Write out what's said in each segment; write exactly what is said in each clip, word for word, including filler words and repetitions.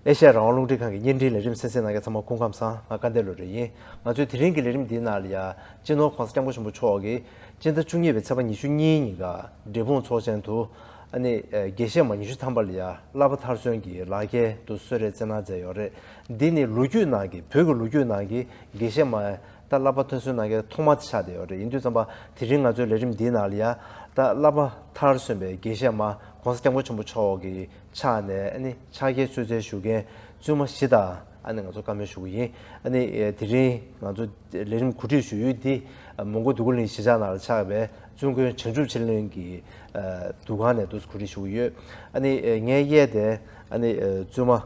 ཨེ་ཤ་ཡ་རང་དབང་རླུང་འཕྲིན་ཁང་གི་བརྙན་འཕྲིན་ལས་རིམ་གསན་གཟིགས་གནང་མཁན་ཚང་མ་སྐུ་ཁམས་བཟང་། ང་སྐལ་ལྡན་བློ་གྲོས་ཡིན། ང་ཚོའི་དེ་རིང་གི་ལས་རིམ་འདིའི་ནང་ལ་ཡ། སྤྱི་ནོར་༸གོང་ས་༸སྐྱབས་མགོན་ཆེན་པོ་མཆོག་གིས་སྤྱི་ཟླ་བཅུ་གཉིས་པའི་ཚེས་པ་ཉི་ཤུ་གཉིས་ཉིན་ཀ་འབྲས་སྤུངས་ཚོགས་ཆེན་དུ། ཨ་ནི་དགེ་བཤེས་མ་ཉི་ཤུ་ཐམ་པ་ལ་ཡ་བསླབ་པ་མཐར་སོན་གྱི་ལག་འཁྱེར་དུ་གསོལ་རས་སྩལ་གནང་མཛད་ཡོད་རེད། འདི་ནི་ལོ་རྒྱུས་ནང་གི་བོད་ཀྱི་ལོ་རྒྱུས་ནང་གི་དགེ་བཤེས་མ་ད་བསླབ་པ་མཐར་སོན་གནང་མཁན་ཐོག་མ་ཆགས་བསྡད་ཡོད་རེད། ཡིན་དུས་ཙམ་པ་དེ་རིང་ང་ཚོའི་ལས་རིམ་འདིའི་ནང་ལ་ཡ། ད་བསླབ་པ་མཐར་སོན་པའི་དགེ་བཤེས་མ་༸གོང་ས་༸སྐྱབས་མགོན་ཆེན་པོ་མཆོག་གི་ཕྱག་ནས་ཨ་ནི་ཕྱག་འཁྱེར་གསོལ་སྩལ་ཞུ་མཁན་བཙུན་མ་བཞི་དང་ཨ་ནི་ང་ཚོ་བཀའ་མོལ་ཞུ་གི་ཡིན། ཨ་ནི་དེ་རིང་ང་ཚོ་ལས་རིམ་གོ་སྒྲིག་ཞུ་ཡུལ་འདི་མོན་གྷོ་འདོད་རྒུ་གླིང་གཞིས་ཆགས་ནང་ལ་ཆགས་པའི་བཙུན་དགོན་བྱང་ཆུབ་ཆོས་གླིང་གི་འདུ་ཁང་ནས་འདུག་གོ་སྒྲིག་ཞུ་གི་ཡོད། ཨ་ནི་ངའི་གཡས་དེ་ཨ་ནི་བཙུན་མ།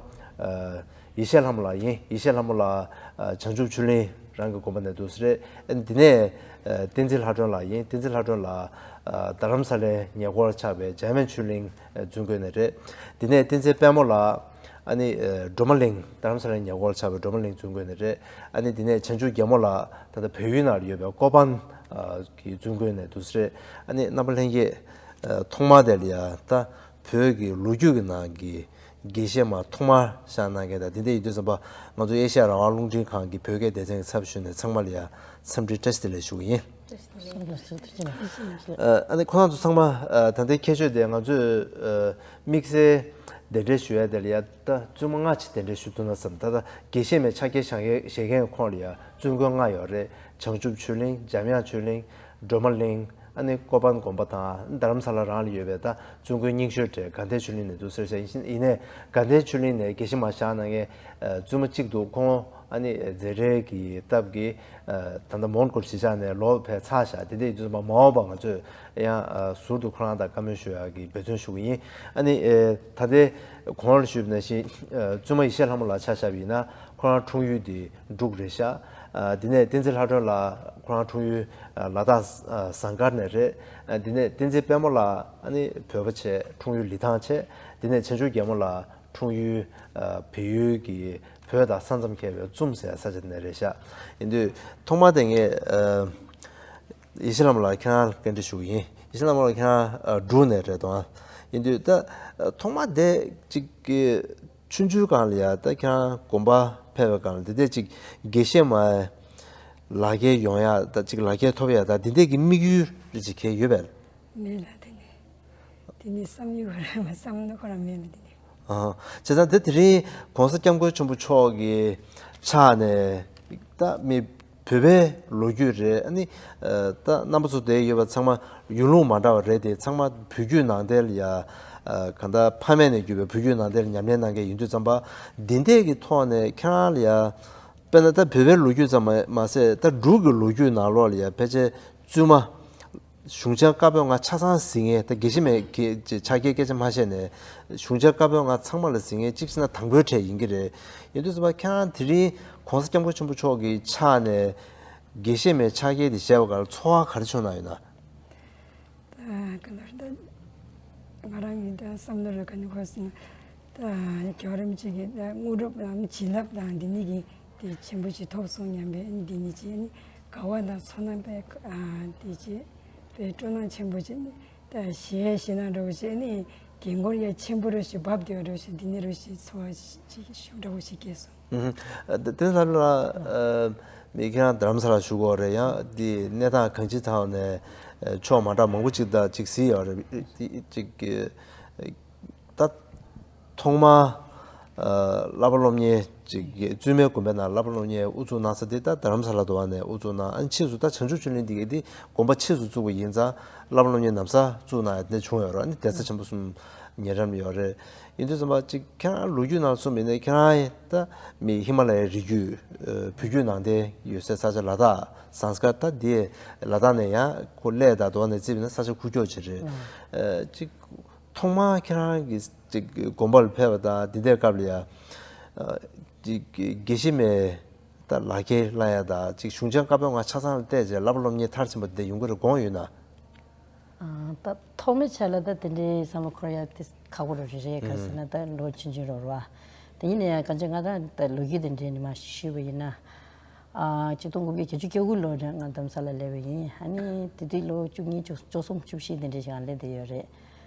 ཡེ་ཤེས་ལྷ་མོ་ལགས་ཡིན། ཡེ་ཤེས་ལྷ་མོ་ལགས་བྱང་ཆུབ་ཆོས་གླིང་རང་གི་དགོན་པ་ནས་འདུག་ས་རེད། འདི་ནས་བསྟན་འཛིན་ལྷ་སྒྲོན་ལགས་ཡིན། བསྟན་འཛིན་ལྷ་སྒྲོན་ལགས་རྡ་རམ་ས་ལའི་ཉེ་འཁོར་ཆགས་པའི་འཇམ་དབྱངས་ཆོས་གླིང་བཙུན་དགོན་ནས་རེད། འདི་ནས་བསྟན་འཛིན་དཔལ་མོ་ལགས་ཨ་ནི་སྒྲོལ་མ་གླིང་རྡ་རམ་ས་ལའི་ཉེ་འཁོར་ཆགས་པའི་སྒྲོལ་མ་གླིང་བཙུན་དགོན་ནས་རེད། ཨ་ནི་འདི་ནས་བྱང་ཆུབ་རྒྱལ་མོ་ལགས་ད་ལྟ་བལ་ཡུལ་ནང་ལ་ཡོད་པའི་ཀོ་པན་གྱི་བཙུན་དགོན་ནས་འདུག་ས་རེད། ཨ་ནི་རྣམ་པ་ལྷན་རྒྱས་ཐོག་མ་དེ་ལ་ཡ་ད་བོད་ཀྱི་ལོ་རྒྱུས་ཀྱི་ནང་གི་དགེ་བཤེས་མ་ཐོག་མར་བཞེངས་གནང་མཁན་དང་། དེ་འདྲ་ཡིན་དུས་ཙམ་པ་ང་ཚོ་ཨེ་ཤ་ཡ་རང་དབང་རླུང་འཕྲིན་ཁང་གི་བོད་སྐད་སྡེ་ཚན་གྱི་ཚབ་ཞུས་ནས་ཚང་མ་ལ་ཡ་འཚམས་འདྲི་བཀྲ་ཤིས་བདེ་ལེགས་ཞུ་གི་ཡིན། ཨ་ནི་ཁོང་རྣམ་ཚོ་ཚང་མ་ད་ལྟའི་ཁྱད་ཆོས་དེ་ང་ཚོས་དམིགས་བསལ་གདན་འདྲེན་ཞུ་ཡ་དེ་ལ་ཡ་ད་བཙུན་མ་ལྔ་ཅིག་གདན་འདྲེན་ཞུ་ཐུབ་ན་བསམ། ད་ལྟ་དགེ་བཤེས་མའི་ཕྱག་འཁྱེར་བཞེས་མཁན་ཁོངས་ལ་ཡ་བཙུན་དགོན་ལྔ་ཡོད་རེད། བྱང་ཆུབ་ཆོས་གླིང་། འཇམ་དབྱངས་ཆོས་གླིང་། སྒྲོལ་མ་གླིང་། ཨ་ནི་ཀོ་པན་དགོན་པ་དང་རྡ་རམ་ས་ལ་རང་ལ་ཡོད་པའི་ད་བཙུན་དགོན་རྙིང་ཤོས་དེ་དགའ་ལྡན་ཆོས་གླིང་ནས་འདུག་ཟེར་བཤད། ཡིན་ནའི་དགའ་ལྡན་ཆོས་གླིང་ནས་དགེ་བཤེས་མ་བཞེངས་གནང་མཁན་བཙུན་མ་གཅིག་འདུག་ཁོང་ཨ་ནི་མཛད་བྲེལ་གྱི་སྟབས་ཀྱིས་ད་ལྟ་མོན་གྷོ་གཞིས་ཆགས་ནས་ལོག་ཕེབས་ཚར་བཞག་དེ་འདྲ་ཡིན་དུས་མ་འོངས་པ་ང་ཚོས་ཡང་ཟུར་དུ་ཁོ་རང་དང་བཀའ་མོལ་ཞུ་ཡག་གི་འབད་བརྩོན་ཞུ་གི་ཡིན། ཨ་ནི་ད་ལྟའི་གོང་ལ་ཞུས་པ་ནང་བཞིན་བཙུན་མ་ཡེ་ཤེས་ལྷ་མོ་ལགས་ཆ་བཞག་པ་ཡིན་ན་ཁོ་རང་འཁྲུངས་ཡུལ་དེ་འབྲུག་རེད་ཤག་དེ་ནས་བསྟན་འཛིན་ལྷ་སྒྲོན་ལགས་ཁོ་རང་འཁྲུངས་ཡུལ་ལ་དྭགས་ཟངས་དཀར་ནས་རེད། དེ་ནས་བསྟན་འཛིན་དཔལ་མོ་ལགས་ཨ་ནི་བོད་པ་བྱས། འཁྲུངས་ཡུལ་ལི་ཐང་བྱས། དེ་ནས་བྱང་ཆུབ་རྒྱལ་མོ་ལགས་འཁྲུངས་ཡུལ་བལ་ཡུལ་གྱི་བོད་དང་ས་མཚམས་ཁེལ་བའི་ཙུམ་ཟེར་ས་ཆ་དེ་ནས་རེད་ཤག་ཡིན་དུས་ཐོག་མ་དེ་ངས་ཡེ་ཤེས་ལྷ་མོ་ལགས་ཁྱེད་རང་ལ་བཀའ་འདྲི་ཞུ་གི་ཡིན། ཡེ་ཤེས་ལྷ་མོ་ལགས་ཁྱེད་རང་འབྲུག་ནས་རེད་དོ། ཡིན་དུས་ད་ཐོག་མ་དེ་གཅིག་གི་ཆུང་ཆུང་སྒང་ལ་ཡ་ད་ཁྱེད་རང་དགོན་པ་ཕེབས་པའི་སྒང་ལ་འདི་འདྲས་ཅིག་དགེ་བཤེས་མའི་ལག་འཁྱེར་ཡོང་ཡ་ད་ཅིག་ལག་འཁྱེར་ཐོབ་ཡ་ད་འདི་འདྲས་ཀྱི་དམིགས་ཡུལ་རེ་ཅིག་གང་ཡོད་པས། མེད་ལ་དེ་ནི་དེ་ནི་བསམ་ཡུལ་རེད་མ་བསམ་ན་ཁོ་རང་མེད་ལ་དེ་ནི། ཨ་བྱས་ཙང་དེ་དེ་རིང་༸གོང་ས་༸སྐྱབས་མགོན་ཆེན་པོ་མཆོག་གི་ཕྱག་ནས་ད་མི་བོད་པའི་ལོ་རྒྱུས་རེད། ཨ་ནི་ད་རྣམ་པ་ཚོ་བསྡད་ཡོད་པ་ཚང་མ་ཡུལ་ལུང་མ་འདྲ་བ་རེད་དེ། ཚང་མ་བོད་བརྒྱུད་ནང་བསྟན་ལ་ཡ་གང་ལྟར་ཕ་མེས་ནས་བརྒྱུད་པའི་བོད་བརྒྱུད་ནང་བསྟན་ལ་ཉམས་ལེན་གནང་མཁན་ཡིན་དུས་ཙམ་པ་འདི་འདྲས་ཀྱི་ཐོག་ནས་ཁྱེད་རང་ལ་ཡ་དཔེར་ན་ད་བོད་པའི་ལོ་རྒྱུས་ཙམ་མ་མ་ཟད་ད་འབྲུག་གི་ལོ་རྒྱུས་ནང་ལོགས་ལ་ཡ་ཕལ་ཆེར་བཙུན་མ་གཞུང་ཆེན་བཀའ་པོད་ལྔ་ཆ་ཚང་གཟིགས་མཁན་ད་དགེ་བཤེས་མའི་ཕྱག་འཁྱེར་སྐད་ཆ་མ་བཤད་ནས་གཞུང་ཆེན་བཀའ་པོད་ལྔ་ཚང་མ་ལ་གཟིགས་མཁན་གཅིག་བྱས་ན་དང་པོའི་གྲས་ཡིན་གྱི་རེད། ཡིན་དུས་ཙམ་པ་ཁྱེད་རང་དེ་རིང་༸གོང་ས་༸སྐྱབས་མགོན་ཆེན་པོ་མཆོག་གི་ཕྱག་ནས་དགེ་བཤེས་མའི་ཕྱག་འཁྱེར་དེ་བཞེས་པ་ག་ལ་ཚོར་བ་ག་རེ་བྱུང་གནང་ཡོད་ན། ད་ག་ལ་ད་ང་རང་གི་ད་བསམ་བློ་རུ་ག་ནས་འཁོར་སོང་ན། ད་རྒྱལ་བ་རིན་པོ་ཆེ་གི་ད་དངོས་གྲུབ་དང་བྱིན་རླབས་དང་འདི་ནི་གི་དེ་ཆེན་པོ་ཞིག་ཐོབ་སོང་སྙམ་པའི་འདི་ནི་ཅི་ནི་དགའ་བ་དང་ཚོར་སྣང་པའི་དེ་ཅི་པའི་སྤྲོ་སྣང་ཆེན་པོ་ཅིག་ནི་ད་གཞས་གཞས་ན་འདྲ་བོ་ཞིག་ནི་དགྱེས་སྐོར་ཡ་ཆེན་པོ་རུ་ཞིག་བབས་བསྡད་པ་འདྲ་བོ་ཞིག་འདི་ནི་རུ་ཞིག་ཚོར་བ་ཞིག་ཞུ་འདྲ་བོ་ཞིག་སྐྱེས་སོང་། ཨ་དེ་ལ་ལ་མི་ཁྱེད་རང་རྡ་རམ་ས་ལ་བཞུགས་ཡོད་རེད། ཡང་དེ་གནས་སྟངས་གང་ཅིའི་ཐོག་ནས་ཕྱོགས་མ་འདྲ་མང་པོ་ཅིག་ད་ཅིག་གཟིགས་ཡོད་རེད། ཅིག་ད་ཐོག་མ་བསླབ་པ་སློབ་གཉེར་ཅིག་བཙུན་མའི་དགོན་པའི་ནང་བསླབ་པ་སློབ་གཉེར་དབུ་ཚུགས་གནང་ས་དེ་ད་རྡ་རམ་ས་ལ་དུ་བ་ནས་དབུ་ཚུགས་གནང་། ཨ་ནི་ཕྱིས་སུ་ད་བྱང་ཆུབ་ཆོས་གླིང་འདི་གའི་དེ་དགོན་པ་ཕྱིས་སུ་བཙུགས་པ་ཡིན་ཙང་བསླབ་པ་སློབ་གཉེར་ན་བཟའ་བཙུགས་གནང་ཡ་དེ་འདྲ་བྱུང་ཡོད་རེད། ཨ་ནི་གདན་ས་ཆེན་པོ་གསུམ་ཉེ་འགྲམ་ཡོད་རེད། ཡིན་དུས་ཙམ་པ་ཅིག་ཁྱེད་རང་ལོ་རྒྱུས་ནང་གསུངས་པ་ཡིན་ན་ཁྱེད་རང་ད་མི་ཧི་མ་ལ་ཡའི་རི་རྒྱུད་བོད་བརྒྱུད་ནང་བསྟན་ཡོད་སའི་ས་ཆ་ལ་དྭགས་ཟངས་དཀར་ད་དེ་ལ་དྭགས་ནས་ཡང་ཁོ་གླེ་དང་དོ་ནས་བརྩིས་པ་ཡིན་ན་ས་ཆ་ཁུག་ཀྱོག་ཅིག་རེད། ཨ་ཅིག་ཐོག་མར་ཁྱེད་རང་གི་ཅིག་དགོན་པ་ལ་ཕེབས་པ་དང་འདི་འདྲའི་སྐབས་ལ་ཡ་ཅིག་དགེ་བཤེས་མའི་ད་ལག་འཁྱེར་གླ་ཡ་དང་ཅིག་གཞུང་ཆེན་བཀའ་པོད་ལྔ་ཆ་ཚང་ལ་བལྟས་རྗེས་བསླབ་པ་སློབ་གཉེར་མཐར་ཕྱིན་པ་འདི་ཡོང་གི་རེད་དགོངས་ཡོད་ན། ཨ་ད་ཐོག་མའི་ཆ་ལ་ད་དེ་འདྲའི་བསམ་བློ་འཁོར་ཡ་དེ་ཁག་པོ་རེད། རེད་ག་ཟེར་ན་ད་ལོ་ཆུང་ཆུང་རེད་བ། དེ་ཡིན་ན་ཡང་གང་ཅི་ང་ད་ད་ལོ་རྒྱུས་དེ་འདྲའི་ནི་མ་ཞུས་པ་ཡིན་ན། ཨ་ཆིག་སྟོང་དགུ་བརྒྱ་བརྒྱད་ཅུ་གྱ་དགུ་ལོ་རེད། ང་རྡ་རམ་ས་ལ་སླེབས་པ་ཡིན། ཨ་ནི་དེ་དུས་ལོ་བཅུ་གཉིས་བཅུ་བཅུ་གསུམ་བཅུ་བཞི་དེ་འདྲའི་ཞིག་སླེབས་བསྡད་ཡོད་རེད།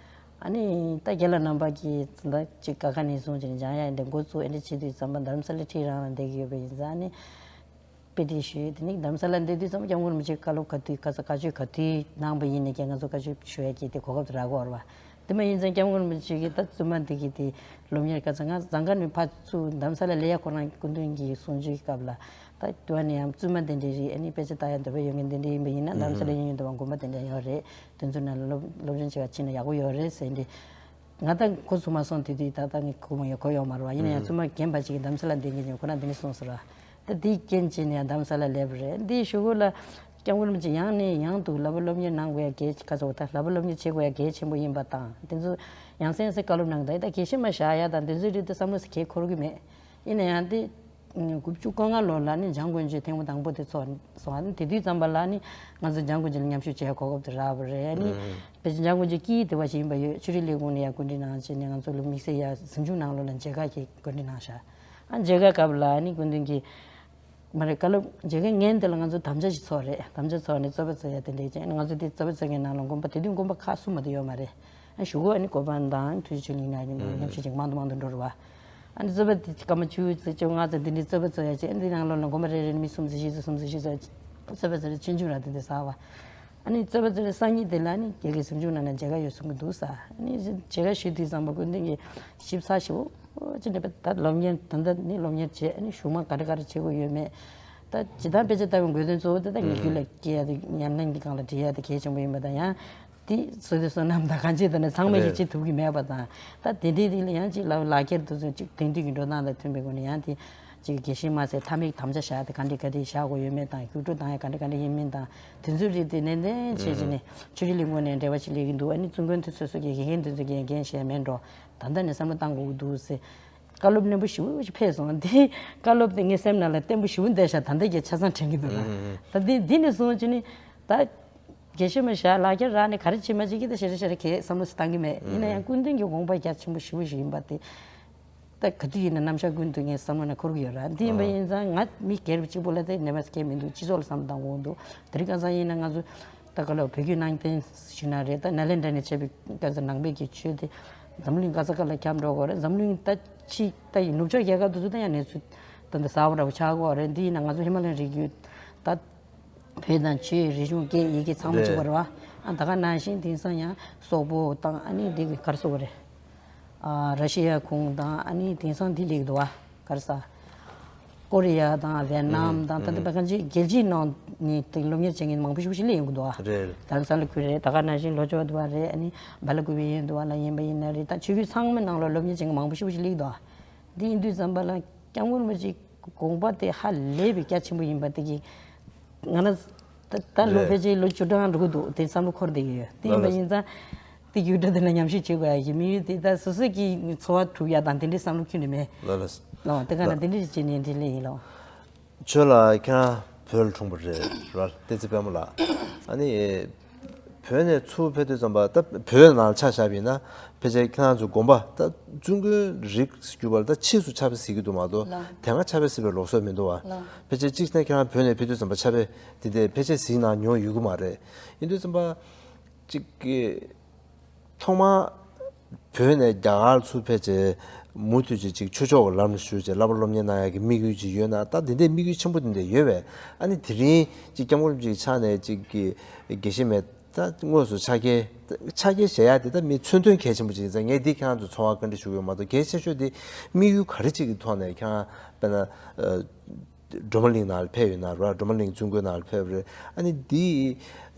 ཨ་ནི་ད་རྒན་ལགས་རྣམ་པ་གིས་ད་ཅིག་ཀ་ཁ་ནས་བཟུང་ཅིག་འཇང་ཡ་འདི་འགོ་བཙུགས་ཨེ་འདྲ་བྱེད་དུས་ཙམ་པ་རྡ་རམ་ས་ལ་ཁྲིད་རང་ལ་བསྡད་ཀྱི་ཡོད་པ་ཡིན་ཙང་ཨ་ནི། དཔེ་དེ་ཞུས་དེ་ནི་རྡ་རམ་ས་ལ་འདི་དུས་ཙམ་སྐྱབས་མགོན་རིན་པོ་ཆེ་བཀའ་སློབ་ག་དུས་ག་ས་བཀའ་ཆོས་ག་དུས་གནང་པ་ཡིན་ནས་ཀྱང་ང་ཚོ་བཀའ་ཆོས་ཞུ་ཡ་གི་དེ་གོ་སྐབས་དེ་རག་གི་ཡོད་རེད་བ། དེ་མ་ཡིན་ཙང་སྐྱབས་མགོན་རིན་པོ་ཆེ་གིས་ད་བཙུན་མ་འདི་གི་དེ་སློབ་གཉེར་ག་ཚ་ང་ཟངས་དཀར་ནས་ཕར་ཚུར་རྡ་རམ་ས་ལ་སླེབས་ཡ་ཁོ་རང་སྐུ་མདུན་གྱི་གསུང་ཆོས་ཀྱི་སྐབས་ལ་ད་དུས་ནས་ཡང་བཙུན་མ་དེ་འདྲའི་རིགས་ཨ་ནི་དཔེ་ཆ་ལྟ་ཡ་འདོད་པ་ཡོད་མཁན་དེ་འདྲ་ཡིན་པ་ཡིན་ན་རྡ་རམ་ས་ལ་གཡས་གཡོན་དུ་བ་དགོན་པ་དེ་འདྲ་ཡོད་རེད། དེ་ཚོ་ནང་ལ་སློབ་སློབ་སྦྱོང་བྱེད་པ་ཕྱིན་ན་ཡག་པོ་ཡོད་རེད་ཟེར་འདི། ང་ད་ཁོ་ཚོ་མ་སོང་དེ་དུས་ད་ལྟ་ངས་གོ་མ་ཡོད་གོ་ཡོད་མ་རེད་བ། ཡིན་ན་ཡང་བཙུན་མ་རྒན་པ་ཅིག་གིས་རྡ་རམ་ས་ལ་བསྡད་མཁན་ཅིག་ཁོ་རང་འདི་ནས་གསུངས་ཟེར་བ། ད་དེའི་རྐྱེན་བྱས་ནས་ཡང་རྡ་རམ་ས་ལ་སླེབས་པ་རེད། འདིའི་གཞུག་གུ་ལ་སྐྱབས་མགོན་རིན་པོ་ཆེ་ཡང་ནས་ཡང་དུ་བསླབ་པ་སློབ་གཉེར་གནང་དགོས་ཡ་གལ་ཆེ་ཁ་ཚོ་ད་བསླབ་པ་སློབ་གཉེར་བྱེད་དགོས་ཡ་གལ་ཆེན་པོ་ཡིན་པ་དང་དེ་ཚོ་ཡང་སེ་ཡང་སེ་བཀའ་སློབ་གནང་གི་འདུག་ད་དགེ་བཤེས་མ་བཞག་ཡ་དང་དེ་ཚོའི་རིགས་དེ་བསམ་བློ་ཟེར་གལ་འཁོར་གི་མེད། ཡིན་ན་ཡང་དེ། དགུ་བཅུ་གོ་ལྔ་ལོ་ལ་ནི་འཇང་དགོན་ཆོས་ཐེངས་མ་དང་པོ་དེ་ཚོགས་སོང་། ཨ་ནི་དེ་དུས་ཙམ་པ་ལ་ནི་ང་ཚོ་འཇང་དགོན་ཆོས་ལ་མཉམ་ཞུགས་བྱེད་གོ་སྐབས་དེ་རག་པ་རེད། ཨ་ནི་ཕལ་ཆེར་འཇང་དགོན་ཆོས་དཀྱིལ་དེ་བ་ཞིག་ཡིན་པ་ཡོད། ཆོས་རིག་ལས་ཁུངས་ནས་ཡང་གོ་སྒྲིག་གནང་བྱས་ནས་ང་ཚོ་ལ་དམིགས་བསལ་ཡ་གཟིམ་ཆུང་ནང་ལོགས་ལ་མཇལ་ཁ་གྱིས་གོ་སྒྲིག་གནང་ཤག་ཨ་མཇལ་ཁ་སྐབས་ལ་ནི་སྐུ་མདུན་གྱིས་མ་རེད་བཀའ་སློབ་མཇལ་ཁའི་ངན་དེ་ལ་ང་ཚོ་དམ་བཅའ་ཞིག་ཚོགས་རེད། དམ་བཅའ་ཚོགས་ནས་རྩོད་པ་རྩོད་ཡ་དེ་འདྲས་བྱས་ང་ཚོ་དེ་རྩོད་པ་རྩོད་མཁན་ནང་ལ་དགོན་པ་དེ་དུས་དགོན་པ་ཁག་གསུམ་མ་གཏོགས་ཡོད་མ་རེད། ཨ་གཞུག་གུ་ཨ་ནི་གོ་འཕང་དང་ཐུགས་རྗེ་ཆོས་གླིང་ནང་ནི་མཉམ་ཞུགས་ཅིག་མང་དུ་མང་དུ་འགྲོ་རུ་བ། ཨ་ནི་རྩོད་པ་དེ་སྐར་མ་བཅུ་ཙམ་བཅོ་ལྔ་ཙམ་དེ་འདྲའི་རྩོད་པ་རྩོད་ཡ་བྱས། ཨ་འདི་ནང་ལོགས་ལ་དགོན་པ་རེ་རེ་ནས་མི་གསུམ་ཙམ་བཞི་ཙམ་གསུམ་ཙམ་བཞི་ཙམ་རྩོད་པ་རྩོད་རེ་ཆུང་ཆུང་ར་དེ་འདྲ་ཟ་བ། ཨ་ནི་རྩོད་པ་རྩོད་རེ་སང་ཉིན་དེ་ལ་ཨ་ནི་རྒྱ་གར་གཟིམ་ཆུང་ནང་ན་མཇལ་ཁ་ཡོད་གསུང་གི་འདུག་ས། ཨ་ནི་མཇལ་ཁ་ཞུས་དུས་ཙམ་པ་སྐུ་མདུན་གྱིས་ཞིབ་ཚགས་ཞིབ་པོ་ཅི་འདྲ་པ་ད་སློབ་གཉེར་ད་ལྟ་ནི་སློབ་གཉེར་བྱས། ཨ་ནི་གཞུག་མ་ག་རེ་ག་རེ་བྱེད་དགོས་ཡོད་མེད། ད་ཇི་ལྟར་དཔེ་ཆ་ལྟ་བའི་དགོས་དོན་གཙོ་བོ་དེ་ད་ངེས་རྒྱུ་ལ་སྐྱེ་ཡ་དེ་ཉམས་ལེན་གྱི་སྒང་ལ་འབྲི་ཡ་དེ་གལ་ཆེན་པོ་ཡིན་པ་དང་ཡང་། དེ་བསོད་བདེ་བསོད་ནམས་དང་གང་ཅི་དང་ནི་ཚང་མ་ཞིག་རེད། བྱེད་ཐུབ་ཀྱི་མེད་པ་དང་། ད་དེ་འདྲའི་རིགས་ལ་ཡང་ཅིག་ལག་ལག་ཁྱེར་དུ་ཚོད་ཅིག་དེང་དུས་ཀྱི་འགྲོ་སྟངས་དང་མཐུན་པའི་སྒོ་ནས་ཡང་དེ་ཅིག་དགེ་བཤེས་མ་ཟེར་མཐའ་མའི་དམ་བཅའ་བཞག་དེ་ག་འདྲ་ག་འདྲ་བཞག་དགོས་ཡོད་མེད་དང་རྒྱུགས་སྤྲོད་བཏང་ཡ་ག་འདྲ་ག་འདྲ་ཡིན་མིན་དང་དེ་ཚོའི་རིགས་དེ་ནན་ཏན་བྱས་བྱས་ནས་ཆོས་རིག་ལས་ཁུངས་ནས་འབྲེལ་བ་ཞིག་སླེབས་ཀྱི་འདུག་ཨ་ནི་བཙུན་དགོན་དེ་སོ་སོ་གི་དགེ་རྒན་དེ་ཚོ་གི་འགན་བཞེས་མེད་འགྲོ། ད་ལྟ་ནས་བསམ་བློ་བཏང་དགོས་ཀྱི་འདུག་ཟེར། བཀའ་སློབ་རྣོན་པོ་ཞེ་པོ་ཞིག་ཕེབས་སོང་། དེ་བཀའ་སློབ་དེ་ངའི་སེམས་ནང་ལ་བརྟན་པོ་ཞེ་པོ་བསྡད་ཤག་ད་ལྟ་གི་ཆ་ཚང་དྲན་གྱི་འདུག་ལ། ད་དེ་འདི་ནས་བཟུང་བྱས་ནས་ད། དགེ་བཤེས་མ་བཞག་ལག་ཁྱེར་རག་ནས་ག་རེ་བྱེད་མ་བྱེད་ཀྱི་ད་ཞེ་དྲག་ཞེ་དྲག་གས་བསམ་བློ་ཞིག་བཏང་གི་མེད། ཡིན་ན་ཡང་སྐུ་མདུན་གྱི་དགོངས་པ་རྒྱ་ཆེན་པོ་ཞེ་པོ་ཞིག་ཡིན་པ་དེ། ད་ག་དུས་ཡིན་ན་ནམ་ཞག་ཀུན་ཏུ་ངའི་བསམ་བློ་ནང་འཁོར་གྱི་ཡོད་ར། འདི་ཡིན་པ་ཡིན་ཙང་ང་མི་སྒེར་གཅིག་པུ་ལ་དེ་ནད་པ་སྐད་མི་འདུག་སྤྱི་ཚོགས་ལ་བསམ་བློ་བཏང་དགོས་འདུག་དེ་རིང་ཁ་སང་ཡིན་ན་ང་ཚོ་ད་ག་ལ་བོད་བརྒྱུད་ནང་བསྟན་ཞུ་ན་རེད། ད་ནཱ་ལེནྡྲ་ནས་ཕེབས་པའི་སྐབས་སུ་ནང་པའི་གི་ཆོས་དེ་འཛམ་གླིང་ག་ས་ག་ལ་ཁྱབ་འགྲོ་གི་རེད། འཛམ་གླིང་ད་ཕྱི་ད་ཡིན་ནུབ་ཕྱོགས་རྒྱལ་ཁབ་དེ་ཚོ་ད་ཡང་གནས་ཚུལ་ད་འདི་གསར་པ་འདྲ་པོ་ཆགས་ཀྱི་རེད། འདི་ཡིན་ན་ང་ཚོ་ཧི་མ་ལ་ཡན་རི་རྒྱུད་ད། བོད་དང་ཆོས་རིག་གཞུང་སྐད་ཡི་གེ་ཚང་མ་གཅིག་པ་རེད་བ། ཨ་ད་ག་ནང་བཞིན་དེང་སང་ཡང་སོག་པོ་དང་ཨ་ནི་དེ་གི་ག་རེ་ཟེར་དགོས་རེད། ཨ་ར་ཤི་ཡ་ཁོངས་དང་ཨ་ནི་དེང་སང་དེ་སླེབས་འདུག་བ། ག་རེ་ཟ། ཀོ་རི་ཡ་དང་ཝེ་ནམ་དང་ད་ལྟ་བད་ག་ཅིག་རྒྱལ་སྤྱིའི་ནང་ནས་དེ་སློབ་གཉེར་བྱེད་མཁན་མང་པོ་ཞིག་ཞིག་སླེབས་ཡོང་གི་འདུག་བ། རེད། ད་ལྟ་ས་ལ་ཁུལ་རེད། ད་ག་ནང་བཞིན་ལྷོ་ཕྱོགས་འདུག་བ་རེད། ཨ་ནི་སྦ་ལ་ཀུ་པེ་ཡིན་འདུག་བ་ལ་ཡིན་པ་ཡིན་ན་རེད། ད་ཆོས་བརྒྱུད་ཚང་མའི་ནང་ལ་སློབ་གཉེར་བྱེད་མཁན་མང་པོ་ཞིག་ཞིག་སླེབས་འདུག་བ། འདི་ཡིན་དུས་ཙམ་པ་ལ་སྐྱབས་མགོན་རིན་པོ་ཆེའི་དགོངས་པ་དེ་ཧ་ལས་པའི་རྒྱ་ཆེན་པོ་ཡིན་པ་དེ་གིས་ང་རང་ད་ད་ལོ་རེད། ཕལ་ཆེར་ལོ་བཅུ་གྲངས་འགྲོ་གི་འདུག་དེ་བསམ་བློ་འཁོར་བསྡད་ཀྱི་ཡོད། དེ་ཡིན་པ་ལགས་ལགས། ཡིན་ཙང་དེ་ཡུལ་གྲུ་དེ་ལ་མཉམ་ཞུགས་བྱེད་དགོས་ཡ་གི་དམིགས་ཡུལ་དེ་ད་སོ་སོ་གི་འཚོ་བ་སྒྲུབ་ཡ་དང་དེ་འདྲའི་བསམ་བློ་ཁྱོན་ནས་མེད། ལགས་ལགས། ལགས་དེ་ག་ན་དེ་འདྲའི་བྱས་ནས་འདི་ལས་ཡིན་ལོ། ཁྱོད་ལ་ཁྱེད་རང་བོད་ལ་འཁྲུངས་པ་རེད་ར། བསྟན་འཛིན་དཔལ་མོ་ལགས། ཨ་ནི། བོད་ནས་ཚུར་ཕེབས་དུས་ཙམ་པ་ད་བོད་ནང་ལ་ཆ་བཞག་པ་ཡིན་ན་ཕལ་ཆེར་ཁྱེད་རང་ཚོ་དགོན་པ་ད་བཙུན་དགོན་རིགས་གྱུར་པ་ལ་ད་ཕྱིས་སུ་ཕྱག་དཔེ་གཟིགས་ཀྱི་འདུག་མ་གཏོགས། ལགས། དེ་སྔ་ཕྱག་དཔེ་གཟིགས་པའི་ལུགས་སྲོལ་མི་འདུག་བ། ལགས། ཕལ་ཆེར་གཅིག་ནས་ཁྱེད་རང་བོད་ནས་ཕེབས་དུས་ཙམ་པ་ཕྱག་དཔེ་དེ་འདྲས་ཕལ་ཆེར་གཟིགས་གནང་མྱོང་ཡོད་ཀྱི་མ་རེད། ཡིན་དུས་ཙམ་པ་གཅིག་གི་ཐོག་མར་བོད་ནས་རྒྱ་གར་ལ་ཚུར་ཕེབས་བྱས་མུ་མཐུད་ཅིག་ཅིག་ཆོས་ཕྱོགས་ཀྱི་ལམ་ལ་ཞུགས་བྱས་བསླབ་པ་སློབ་གཉེར་གནང་ཡག་གི་དམིགས་ཡུལ་ཅིག་ཡོད་ན། ད་དེ་འདྲའི་དམིགས་ཡུལ་ཆེན་པོ་དེ་འདྲ་ཡོད་པས། ཨ་ནི་དེ་རིང་ཅིག་སྐྱབས་མགོན་རིན་པོ་ཆེའི་ཕྱག་ནས་ཅིག་གི་དགེ་བཤེས་མས་ད་དངོས་སུ་ཕྱག་འཁྱེར། ཕྱག་འཁྱེར་བཞེས་ཡག་དེ་ད་མི་མཚོན་དོན་གལ་ཆེན་པོ་ཅིག་ཡིན་ཙང་། ངས་འདི་ཁྱེད་རང་ཚོ་ཚོར་བ་བཀའ་འདྲི་ཞུ་གི་ཡོད་མ་གཏོགས། གལ་ཆེ་ཤོས་དེ་དམིགས་ཡུལ་ག་རེ་ཅིག་གི་ཐོག་ནས་ཁྱེད་རང་དཔེར་ན་ཨ་སྒྲོལ་མ་གླིང་ནང་ལ་ཕེབས་ཡོད་ན་རེད། སྒྲོལ་མ་གླིང་བཙུན་དགོན་ནང་ལ་ཕེབས་རེད། ཨ་ནི་འདི་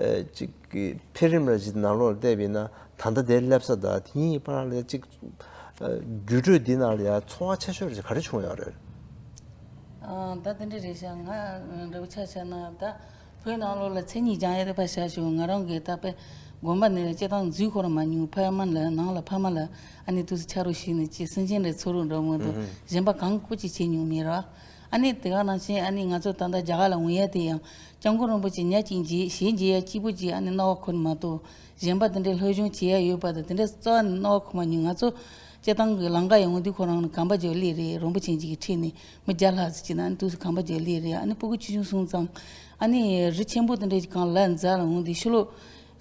ཨ་ཅིག་གི་འཕེལ་རིམ་ར་ཅིག་ནང་ལོགས་ལ་བལྟས་པ་ཡིན་ན། ད་ལྟ་དེར་སླེབས་ས་དང་དེ་གཉིས་བར་ལ་ཅིག་ཨ་འགྱུར་འགྲོས་འདི་ནང་ལ་ཡང་ཚོར་བ་ཆེ་ཤོས་རེ་ག་རེ་བྱུང་ཡོད་རེད། ཨ་ད་དེ་འདྲ་རེད་ཤག་ང་འདྲ་པོ་ཆ་བཞག་ན་ད་བོད་ནང་ལོགས་ལ་མཚན་ཉིད་སྦྱང་ཡ་དེ་ཕར་བཞག་ཞོག་ང་རང་གི་ད་དཔེ་དགོན་པ་ནས་སྤྱིར་བཏང་འཛུལ་ཁོ་རང་མ་མྱོང་། ཕ་མ་ལ་ནང་ལ་ཕ་མ་ལ་ཨ་ནི་དུས་སུ་ཆ་རོགས་ཞུས་ནས་ཅི་སེམས་ཅན་རེ་འཚོ་རོགས་འདྲ་མོ་འདུག་གཞན་པ་གང་སྐུ་ཅིག་བྱེད་མྱོང་མེད་ར། ཨ་ནི་དེ་ག་ནང་བཞིན་ཨ་ནི་ང་ཚོ་ད་ལྟ་རྒྱ་གར་ལ་འོང་ཡ་དེ་ཡང་སྐྱབས་མགོན་རིན་པོ་ཆེ་ཉག་གཅིག་མཇལ་ཞལ་མཇལ་ཡ་གཅིག་པོ་ཅིག་ཨ་ནི་རྣ་བ་འཁོར་མ་གཏོགས། གཞན་པ་དེ་འདྲའི་སློབ་སྦྱོང་བྱེད་ཡ་ཡོད་པ་དང་དེ་འདྲའི་རྩ་བ་ནས་རྣ་བ་འཁོར་མ་མྱོང་། ང་ཚོ་སྤྱིར་བཏང་གི་ལམ་ཁ་ཡོང་དུས་ཁོ་རང་ནི་གམ་པ་རྒྱབ་སླེབས་རེད། རོང་པོ་ཆེན་གཅིག་གི་ཁྲིད་ནས་མི་བརྒྱ་ལྷག་ཙམ་ཅིག་ན་ཨ་ནི་དུས་སུ་གམ་པ་རྒྱབ་སླེབས་རེད། ཨ་ནི་སྤུ་གུ་ཆུང་ཆུང་སོང་ཙང་ཨ་ནི་རི་ཆེན་པོ་དེ་འདྲའི་སྒང་ལ་འཛེགས་ལ་འོང་དུས་ཕྱི་ལོགས་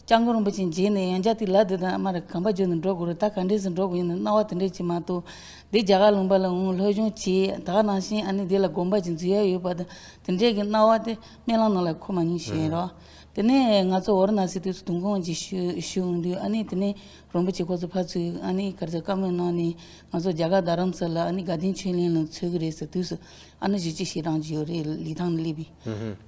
སྐྱབས་མགོན་རིན་པོ་ཆེ་མཇལ་ནས་ཡང་བསྐྱར་དེ་ལ་དེ་དང་མར་གམ་པ་བརྒྱུད་ནས་འགྲོ་དགོས་རེད། ད་ག་འདྲས་སེ་འགྲོ་དགོས་ཡིན་ན། སྣང་བ་དེ་འདྲས་ཅིག་མ་གཏོགས། འདི་རྒྱ་གར་ལུང་པ་ལ་འོང་སློབ་སྦྱོང་བྱེད། ད་ག་ནང་བཞིན་ཨ་ནི་འདི་ལ་དགོན་པ་ཅིག་འཛུགས་ཡ་ཡོད་པ་དང་། དེ་འདྲས་ཀྱི་སྣང་བ་དེ་སྨོན་ལམ་ནང་ལ་འཁོར་མ་མྱོང་ཞེས་རོ། དེ་ནས་ང་ཚོ་ཝཱ་ར་ཎ་སི་དུས་སུ་དུས་འཁོར་ཅིག་ཞུ་ཞུ་འོང་དུས། ཨ་ནི་དེ་ནས་རིན་པོ་ཆེ་ཁོ་ཚོ་ཕར་ཚུར་ཨ་ནི་ག་རེ་ཟེར་བཀའ་མོལ་གནང་ནས། ང་ཚོ་རྒྱ་གར་རྡ་རམ་ས་ལ་ཨ་ནི་དགའ་ལྡན་ཆོས་གླིང་ལ་འཚོལ་གི་རེད་ཟེར་དུས་སུ། ཨ་ནི་གཞིས་བྱེས་ཞལ་གྲངས་ཅིག་ཡོད་རེད། ལི་ཐང་ནས་སླེབས་པའི།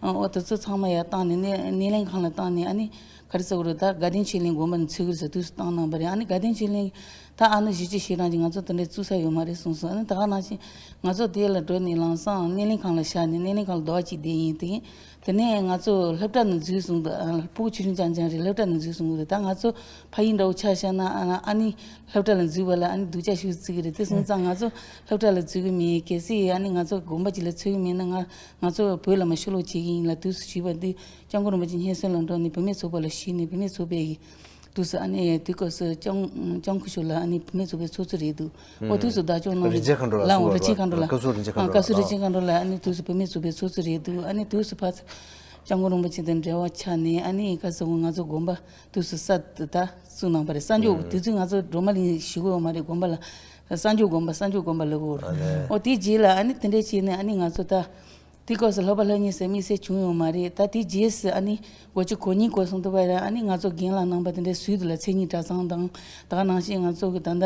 ཨ་འོ་དེ་ཚོ་ཚང་མ་ཡར་བཏང་ནས། སྣེ་སྣེ་ལེན་ཁང་ལ་བཏང་ནས། ཨ་ནི་ག་རེ་ཟེར་དགོས་རེད། ད་དགའ་ལྡན་ཆོས་གླིང་དགོན་པ་ནས་འཚོལ་གི་རེད་ཟེར་དུས་སུ་བཏང་གནང་བ་རེད། ཨ་ནི་དགའ་ལྡན་ཆོས་གླིང་ད་ཨ་ནི་གཞིས་བྱེས་ཞལ་གྲངས་ཅིག་ང་ཚོ་དེ་འདྲས་བཙུགས་ས་ཡོད་མ་རེད་གསུངས་སོང་། ཨ་ནི་ད་ག་ནང་བཞིན་ང་ཚོ་དེ་ལ་འགྲོ་ནས་ལམ་སང་སྣེ་ལེན་ཁང་ལ་བཞག་ནས། སྣེ་ལེན་ཁང་ལ་རྡོ་བ་གཅིག་བསྡད་ཡིན་དེ། དེ་ནས་ང་ཚོ་སློབ་གྲྭ་ནས་འཛུལ་སོང་འདུག་ཨ། སྤུ་གུ་ཆུང་ཆུང་རྐྱང་རྐྱང་རེད། སློབ་གྲྭ་ནས་འཛུལ་སོང་འདུག་ད་ང་ཚོ་ཕ་ཡུལ་འདྲ་བོ་ཆ་བཞག་ན། ཨ་ཨ་ནི་སློབ་གྲྭ་ལ་འཛུལ་བ་ལ་ཨ་ནི་སྡུག་ཅག་ཞིག་བརྩི་གི་རེད། དེ་སོང་ཙང་ང་ཚོ་སློབ་གྲྭ་ལ་འཛུལ་གི་མེད། གལ་སྲིད་ཨ་ནི་ང་ཚོ་དགོན་པ་ཅིག་ལ་འཚོལ་གི་མེད་ན། ང་ང་ཚོ་བོད་ལ་མར་ཕྱིར་ལོག་བྱེད་ཀྱི་ཡིན་ལབ་དུས་སུ་ཞུས་པ་འདི། སྐྱབས་མགོན་རིན་པོ་ཆེ་སྙན་གསན་ལ་འགྲོ་ནས་བུད་མེད་ཚོགས་པ་ལ་ཞུས་ནས། བུད་མེད་ཚོགས་པའི་དུས་སུ་ཨ་ནི་དེ་སྐབས་སུ་ལྕམ་ལྕམ་སྐུ་ཞབས་ལགས་ཨ་ནི་བུད་མེད་ཚོགས་པའི་ཚོགས་གཙོ་རེད་འདུག་ཨོ་དུས་སུ་བདག་སྐྱོང་གནང་། རིན་ཆེན་མཁའ་འགྲོ་ལགས། ལའོ་གསུངས་པ་རེད། རིན་ཆེན་མཁའ་འགྲོ་ལགས། བཀའ་ཟུར་རིན་ཆེན་མཁའ་འགྲོ་ལགས། ཨ་བཀའ་ཟུར་རིན་ཆེན་མཁའ་འགྲོ་ལགས་ཨ་ནི་དུས་སུ་བུད་མེད་ཚོགས་པའི་ཚོགས་གཙོ་རེད་འདུག་ཨ་ནི་དུས་སུ་ཕར་སྐྱབས་མགོན་རིན་པོ་ཆེ་དང་འབྲེལ་བ་ཆགས་ནས། ཨ་ནི་ག་ཟེར་དགོས། ང་ཚོ་དགོན་པ་དུས་སུ་གསར་དུ་ད་བཙུགས་གནང་བ་རེད། གསར་འགྱུར་དུས་ཚོད་ང་ཚོ་སྒྲོལ་མ་གླིང་ཞུ་གི་ཡོད་མ་རེད། དགོན་པ་ལ་གསར་འགྱུར་དགོན་པ། གསར་འགྱུར་དགོན་པ་ལབ་དགོས་རེད། ཨོ་དེའི་རྗེས་ལ་ཨ་ནི་དེ་འདྲས་བྱས་ནས། ཨ་ནི་ང་ཚོ་ད། དེ་སྐབས་སུ་སློབ་པ་སློབ་གཉེར་ཟེར་དམིགས་བསལ་བྱུང་ཡོད་མ་རེད། ད་དེའི་རྗེས་སུ་ཨ་ནི་དགུ་བཅུ་གོ་གཉིས་གོ་གསུམ་དུ་བར་ཨ་ནི་ང་ཚོ་རྒན་ལགས་རྣམ་པ་དེ་འདྲའི་ཟུར་དུ་ལ་མཚན་ཉིད་གྲྭ་ཚང་དང་། ད་ག་ནང་བཞིན་ང་ཚོ་གི་ད་ལྟ་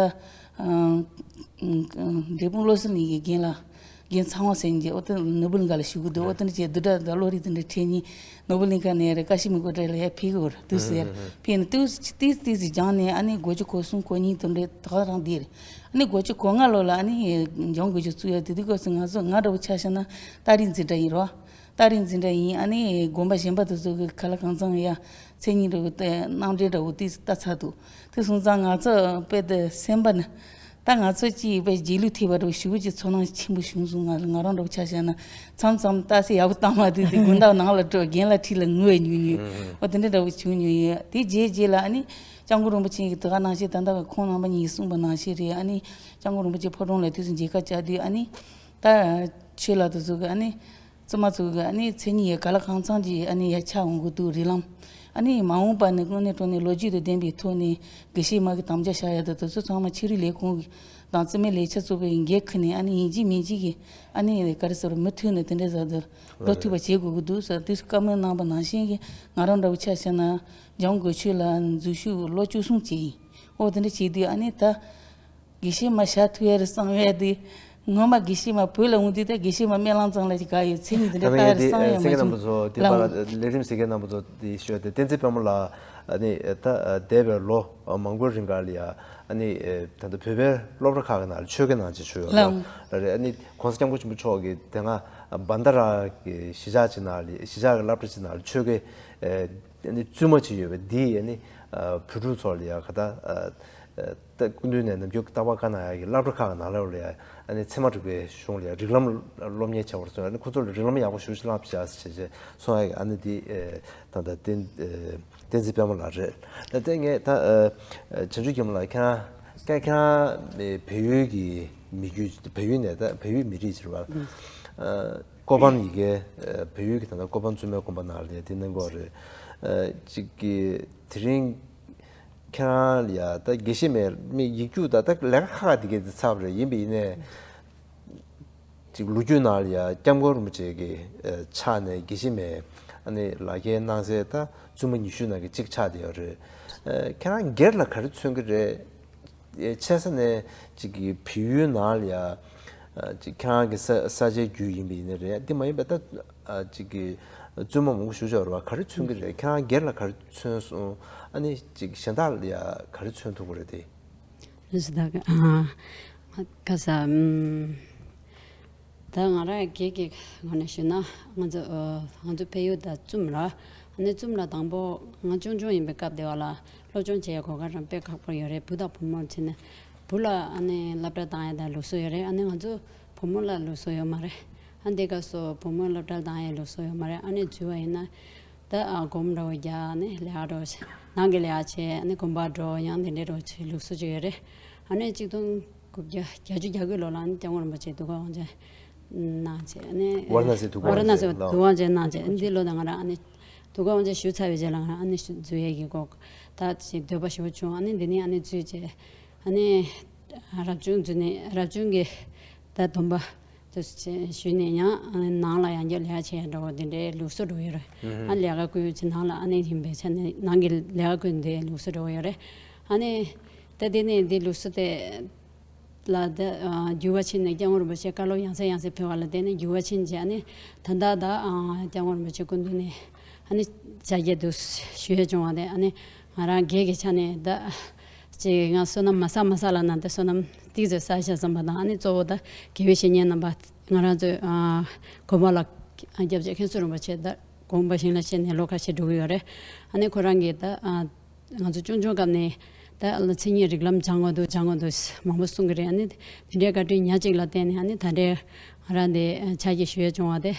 འབྲས་སྤུངས་བློ་གསལ་གླིང་གི་རྒན་ལགས། རྒན་ཚེ་དབང་ཟེར་མཁན་ཅིག་ཨོ་དེ་ནོར་བུ་གླིང་ག་ལ་བཞུགས་ཀྱི་འདུག་ཨོ་དེ་འདྲ་བྱས་བསྡུས་གྲྭ་དང་བློ་རིག་དེ་འདྲ་ཁྲིད་མཁན། ནོར་བུ་གླིང་ག་ནས་རེད། ཀ་ཤི་མི་གོ་ཊ་ལ་ཡར་ཕེབས་ཀྱི་ཡོད་རེད། དུས་སུ་ཡར་ཕེབས་ནས་ཏོག་ཙམ་ཏོག་ཙམ་སྦྱངས་ནས། ཨ་ནི་དགུ་བཅུ་གོ་གསུམ་གོ་གཉིས་དེ་འདྲའི་ད་ག་རང་བསྡད་རེད། ཨ་ནི་དགུ་བཅུ་གོ་ལྔ་ལོ་ལ་ཨ་ནི་འཇང་དགོན་ཆོས་བཙུགས་ཡ་དེ། དུས་སྐབས་སུ་ང་ཚོ་ང་འདྲ་བོ་ཆ་བཞག་ན་རྟ་རིགས་འཛིན་གྲྭ་ཡིན་རོ། རྟ་རིགས་འཛིན་གྲྭ་ཡིན། ཨ་ནི་དགོན་པ་གཞན་པ་དེ་ཚོ་གི་ག་ལ་གང་འཚམ་ཡ་མཚན་ཉིད་འདྲ་བོ་དེ། རྣམ་འགྲེལ་འདྲ་བོ་དེ་ལྟ་ཚར་འདུག་དེ་སོང་ཙང་ང་ཚོ་དཔེ་དེ་སེམས་པ་ནི། ད་ང་ཚོ་ཅིག་དཔེ་རྗེས་ལུས་ཐེབས་པ་འདྲ་བོ་ཞེ་པོ་ཅིག་ཚོར་སྣང་ཆེན་པོ་བྱུང་སོང་། ང་ང་རང་འདྲ་བོ་ཆ་བཞག་ན། མཚམས་མཚམས་རྟ་སེ་ཡག་པོ་བཏང་མ་ཐུབ་དུས་དགོན་བདག་ནང་ལ་འགྲོ། རྒན་ལགས་འཁྲིས་ལ་ངུ་བའི་ཉུང་ཉུང་། ཨོ་དེ་འདྲ་འདྲ་བོ་བྱུང་མྱོང་ཡོད། དེ་རྗེས་རྗེས་ལ་ཨ་ནི་སྐྱབས་མགོན་རིན་པོ་ཆེ་གིས་ད་ག་ནང་བཞིན་ད་ལྟ་ཁོང་རྣམ་པ་གཉིས་ཀྱིས་གསུངས་པ་ནང་བཞིན་རེད། ཨ་ནི་སྐྱབས་མགོན་རིན་པོ་ཆེ་ཕོ་བྲང་ལ་དུས་སུ་མཇལ་ཁ་བཅར་དུས། ཨ་ནི་ད་ཆོས་ལགས་དེ་ཚོ་གིས་ཨ་ནི་བཙུན་མ་ཚོ་གིས་ཨ་ནི་མཚན་ཉིད་ཡ་ག་ལ་གང་འཚམ་ཅིག་ཨ་ནི་ཡ་ཆགས་འོང་གི་འདུག་རིགས་ལམ། ཨ་ནི་མ་འོངས་པ་ནས་དངོས་གནས་དྲང་གནས་ལོ་རྒྱུས་དང་ལྡན་པའི་ཐོག་ནས་དགེ་བཤེས་མ་གི་དམ་བཅའ་བཞག་ཡ་དེ་དེ་ཚོ་ཚང་མ་ཆོས་རིག་ལས་ཁུངས་ཀྱི་དང་བཙུན་མའི་ལས་བྱེད་ཚོགས་པའི་འགན་ཁུར་ནས། ཨ་ནི་ཡིན་གཅིག་མིན་གཅིག་གིས་ཨ་ནི་ག་རེ་ཟེར་མུ་མཐུད་ནས་དེ་འདྲའི་ཟེར་དུ་འགྲོ་ཐུབ་པ་བྱེད་དགོས་ཀྱི་འདུག་ཟེར་དུས་སུ་བཀའ་མོལ་གནང་བ་ནང་བཞིན་གྱི། ང་རང་འདྲ་བོ་ཆ་བཞག་ན་འཇང་དགོན་ཆོས་ལ་འཛུལ་ཞུགས་ལོ་བཅུ་གསུམ་བྱས་ཡིན། ཨོ་དེ་འདྲ་བྱས་དུས་ཨ་ནི་ད་དགེ་བཤེས་མ་བཞག་ཐུབ་ཡ་རེད་བསམ་ཡ་དེ། ངོ་མ་དགེ་བཤེས་མ་བོད་ལ་འོང་དུས་ད་དགེ་བཤེས་མ་སྨོན་ལམ་ཙམ་ལ་ཅིག་དགའ་ཡོད། མཚན་ཉིད་དེ་འདྲ་ད་ལྟ་ཡ་དེ་བསམ་ཡ་མ་སེང་གེ་རྣམ་པ་ཚོ་དེ་བར་ལ་ལས་རིམ་སེང་གེ་རྣམ་པ་ཚོ་དེ་ཤོད་དེ། བསྟན་འཛིན་དཔལ་མོ་ལགས་ཨ་ནི་ད་འདས་པའི་ལོ་མང་པོའི་རིང་ག་ལ་ཡ་ཨ་ནི་ད་ལྟ་བོད་པའི་སློབ་གྲྭ་ཁག་གི་ནང་ལ་ཆོས་དགེ་གནང་བྱས་བྱུང་ཡོད་ལ་རེད། ཨ་ནི་༸གོང་ས་༸སྐྱབས་མགོན་ཆེན་པོ་མཆོག་གིས་དེ་སྔ་བྷན་དྷ་ར་གི་གཞིས་ཆགས་ཅིག་ནང་ལ། གཞིས་ཆགས་ཀྱི་སློབ་གྲྭ་ཅིག་ནང་ལ་ཆོས་དགེ་ཨ་ནི་བཙུན་མ་ཅིག་ཡོད་པ་འདིས་ཨ་ནི་བོད་ཕྲུག་ཚོ་ལ་ཡ་ག་ད། ད་སྐུ་མདུན་ནས་ནམ་རྒྱུན་རྟག་པར་བཀའ་གནང་ཡག་གི་སློབ་གྲྭ་ཁག་གི་ནང་ལོགས་ལ་ཡ་ཨ་ནི་ཚད་མ་རིག་པའི་གཞུང་ལ་ཡ་རིགས་ལམ་སློབ་གཉེར་བྱེད་པར་སོང་། ཨ་ནི་ཁོ་ཚོ་ལ་རིགས་ལམ་ཡག་པོ་ཞེ་པོ་ཅིག་བསླབས་བཞག་ཟེར་བྱས་སོང་ཡག་གི། ཨ་ནི་འདི་ད་ལྟ་བསྟན་བསྟན་འཛིན་དཔལ་མོ་ལགས་རེད། ད་ལྟ་ངས་ད་བྱང་ཆུབ་རྒྱལ་མོ་ལགས། ཁྱེད་རང་ཁྱེད་ཁྱེད་རང་བལ་ཡུལ་གྱི་མི་རྒྱུད། བལ་ཡུལ་ནས། ད་བལ་ཡུལ་མི་རིགས་ཅིག་རེད་པ། ཀོ་པན་ཡི་གེ། བལ་ཡུལ་གྱི་ད་ལྟ་ཀོ་པན་བཙུན་མའི་དགོན་པ་ནང་ལ་ཡ་དེ་གནང་གི་ཡོད་རེད། ཅིག་གི་དེ་རིང་ཁྱེད་རང་ལ་ཡ་ད་དགེ་བཤེས་མའི་མི་ཡིག་རྒྱུགས་དང་ད་ལས་ཀ་ཁག་ཁག་དེ་གའི་དེ་ཚར་བ་རེད། ཡིན་པ་ཡིན་ནའི་ཅིག་ལོ་རྒྱུས་ནང་ལ་ཡ་སྐྱབས་མགོན་རིན་པོ་ཆེ་གི་ཕྱག་ནས་དགེ་བཤེས་མའི་ཨ་ནི་ལག་འཁྱེར་གནང་སའི་ད་བཙུན་མ་ཉི་ཤུ་ནང་གི་གཅིག་ཆགས་བསྡད་ཡོད་རེད། ཁྱེད་རང་སྒེར་ལ་ག་རེ་མཚོན་གྱི་རེད། ཆེ་ས་ནས་ཅིག་གི་བལ་ཡུལ་ནང་ལ་ཡ་ཅིག་ཁྱེད་རང་གི་ས་ས་ཆའི་རྒྱུད་ཡིན་པ་ཡིན་ན་རེད། འདི་མ་ཡིན་པ་ད་ཅིག་གི་བཙུན་མ་མང་པོ་ཞུ་ཆོག་རེད་པ། ག་རེ་མཚོན་གྱི་རེད། ཁྱེད་རང་སྒེར་ལ་ག་རེ་མཚོན་སོང་། ཨ་ནི་ཅིག་གཞན་དག་ལ་ཡ་ག་རེ་མཚོན་ཐུབ་ཀྱི་རེད་དེ། ཨ་ནི་ད་ག་ཨ་ཁ་ས་ཨམ། ད་ང་རང་སྒེར་གྱི་ངོས་ནས་ཞུས་ན། ང་ཚོ་ཨ་ང་ཚོ་བལ་ཡུལ་ད་བཙུན་མ་ར། ཨ་ནི་བཙུན་མ་ར་དང་པོ་ང་ཆུང་ཆུང་ཡིན་པའི་སྐབས་དེ་བ་ལ་སློབ་སྦྱོང་བྱེད་ཡ་གོ་སྐབས་རང་དཔེ་ཁག་པོ་ཡོད་རེད། བུ་དང་བུ་མོ་བྱས་ནས་བུ་ལ་ཨ་ནི་སློབ་གྲྭ་བཏང་ཡ་ད་ལུགས་སྲོལ་ཡོད་རེད། ཨ་ནི་ང་ཚོ་བུ་མོ་ལ་ལུགས་སྲོལ་ཡོད་མ་རེད། ཨ་འདི་སྐབས་སུ་བུ་མོ་སློབ་གྲྭ་བཏང་ཡ་ལུགས་སྲོལ་ཡོད་མ་རེད། ཨ་ནི་འཛུལ་བ་ཡིན་ན་ད་ཨ་སྒོམ་འདྲ་བོ་རྒྱག་ནས་ལས་ཀ་འདྲ་བོ་བྱེད། ནང་གི་ལས་ཀ་བྱེད། ཨ་ནི་དགོན་པ་འགྲོ། ཡང་དེ་འདྲའི་འདྲ་བོ་བྱེད་ལུགས་སྲོལ་ཅིག་ཡོད་རེད། ཨ་ནི་གཅིག་སྟོང་དགུ་བརྒྱ་བརྒྱད་ཅུ་གྱ་དགུ་ལོ་ལ་ཨ་ནི་སྐྱབས་མགོན་རིན་པོ་ཆེ་ཐུགས་ཁུར་དབང་ཆེན་གནང་བྱས། ཨ་ནི་ཝཱ་ར་ཎ་སི་ཐུགས་ཁུར་ཝཱ་ར་ཎ་སི་དབང་ཆེན་ཐུགས་དབང་ཆེན་གནང་བྱས། ཨ་ནི་འདི་ལོ་ད་ང་རང་ཨ་ནི་ དུ་ཁ་དབང་ཆེན་ཞུས་ཚར་བའི་རྗེས་ལ་ང་རང་ཨ་ནི་འཛུལ་ཡས་ཀྱི་སྐོར་ད་ཅིག་འདོད་པ་ཞེ་པོ་བྱུང་། ཨ་ནི་འདི་ནས་ཨ་ནི་འཛུལ་བྱས་ཨ་ནི་རབ་བྱུང་འཛུལ་ནས་རབ་བྱུང་གི་ད་སྡོམ་པ་དུ་ཞུས་ནས་ཡང་ཨ་ནི་ནང་ལ་ཡང་བསྐྱར་ལས་ཀ་བྱེད་ཡ་འདྲ་བོ་འདི་འདྲའི་ལུགས་སྲོལ་འགྲོ་གི་ཡོད་རེད། ཨ་ལས་ཀ་བསྐུལ་ཅིག་ནང་ལ་ཨ་ནི་ཡིན་པའི་ཆ་ནས་ནང་གི་ལས་ཀ་བསྐུལ་འདི་ལུགས་སྲོལ་འགྲོ་གི་ཡོད་རེད། ཨ་ནི་ད་འདི་ནས་འདི་ལུགས་སྲོལ་དེ། ལ་ད་འགྱུར་བ་ཕྱིན་ནས་སྐྱབས་མགོན་རིན་པོ་ཆེ་བཀའ་སློབ་ཡང་སེ་ཡང་སེ་ཕེབས་པ་ལ་བརྟེན་ནས་འགྱུར་བ་ཕྱིན་རྗེས་ཨ་ནི་ད་ལྟ་ད་སྐྱབས་མགོན་རིན་པོ་ཆེ་སྐུ་མདུན་ནས་ཨ་ནི་ཕྱག་འཁྱེར་དུ་ཞུ་ཡས་བྱུང་བ་དེ་ཨ་ནི་ང་རང་སྒེར་གྱི་ཆ་ནས་ད་ཅིག་ང་བསོད་ནམས་མ་བསགས་མ་བསགས་ལབ་ན་ད་བསོད་ནམས་ཏིག་ཙམ་བསགས་ཤག་བསམ་པ་དང་ཨ་ནི་གཙོ་བོ་ད་དགེ་བའི་བཤེས་གཉེན་རྣམ་པ་ང་རང་ཚོའི་དགོན་པ་ལ་སྐྱབས་རྗེ་མཁན་ཟུར་རིན་པོ་ཆེ་ད་དགོངས་པ་བཞིན་ལ་བྱས་ནས་ལོ་ཁ་ཤས་འགྲོ་གི་ཡོད་རེད། ཨ་ནི་ཁོ་རང་གིས་ད། ང་ཚོ་ཆུང་ཆུང་སྐབས་ནས་ད་མཚན་ཉིད་རིགས་ལམ་སྦྱང་དགོས་འདུག་སྦྱང་དགོས་འདུག་མང་པོ་གསུང་གི་རེད། ཨ་ནི་དེ་འདྲའི་བཀའ་དྲིན་ཉག་གཅིག་ལ་བརྟེན་ནས་ཨ་ནི་ད་ལྟའི་ང་རང་འདི་ཕྱག་འཁྱེར་ཞུ་ཡས་བྱུང་བ་དེ་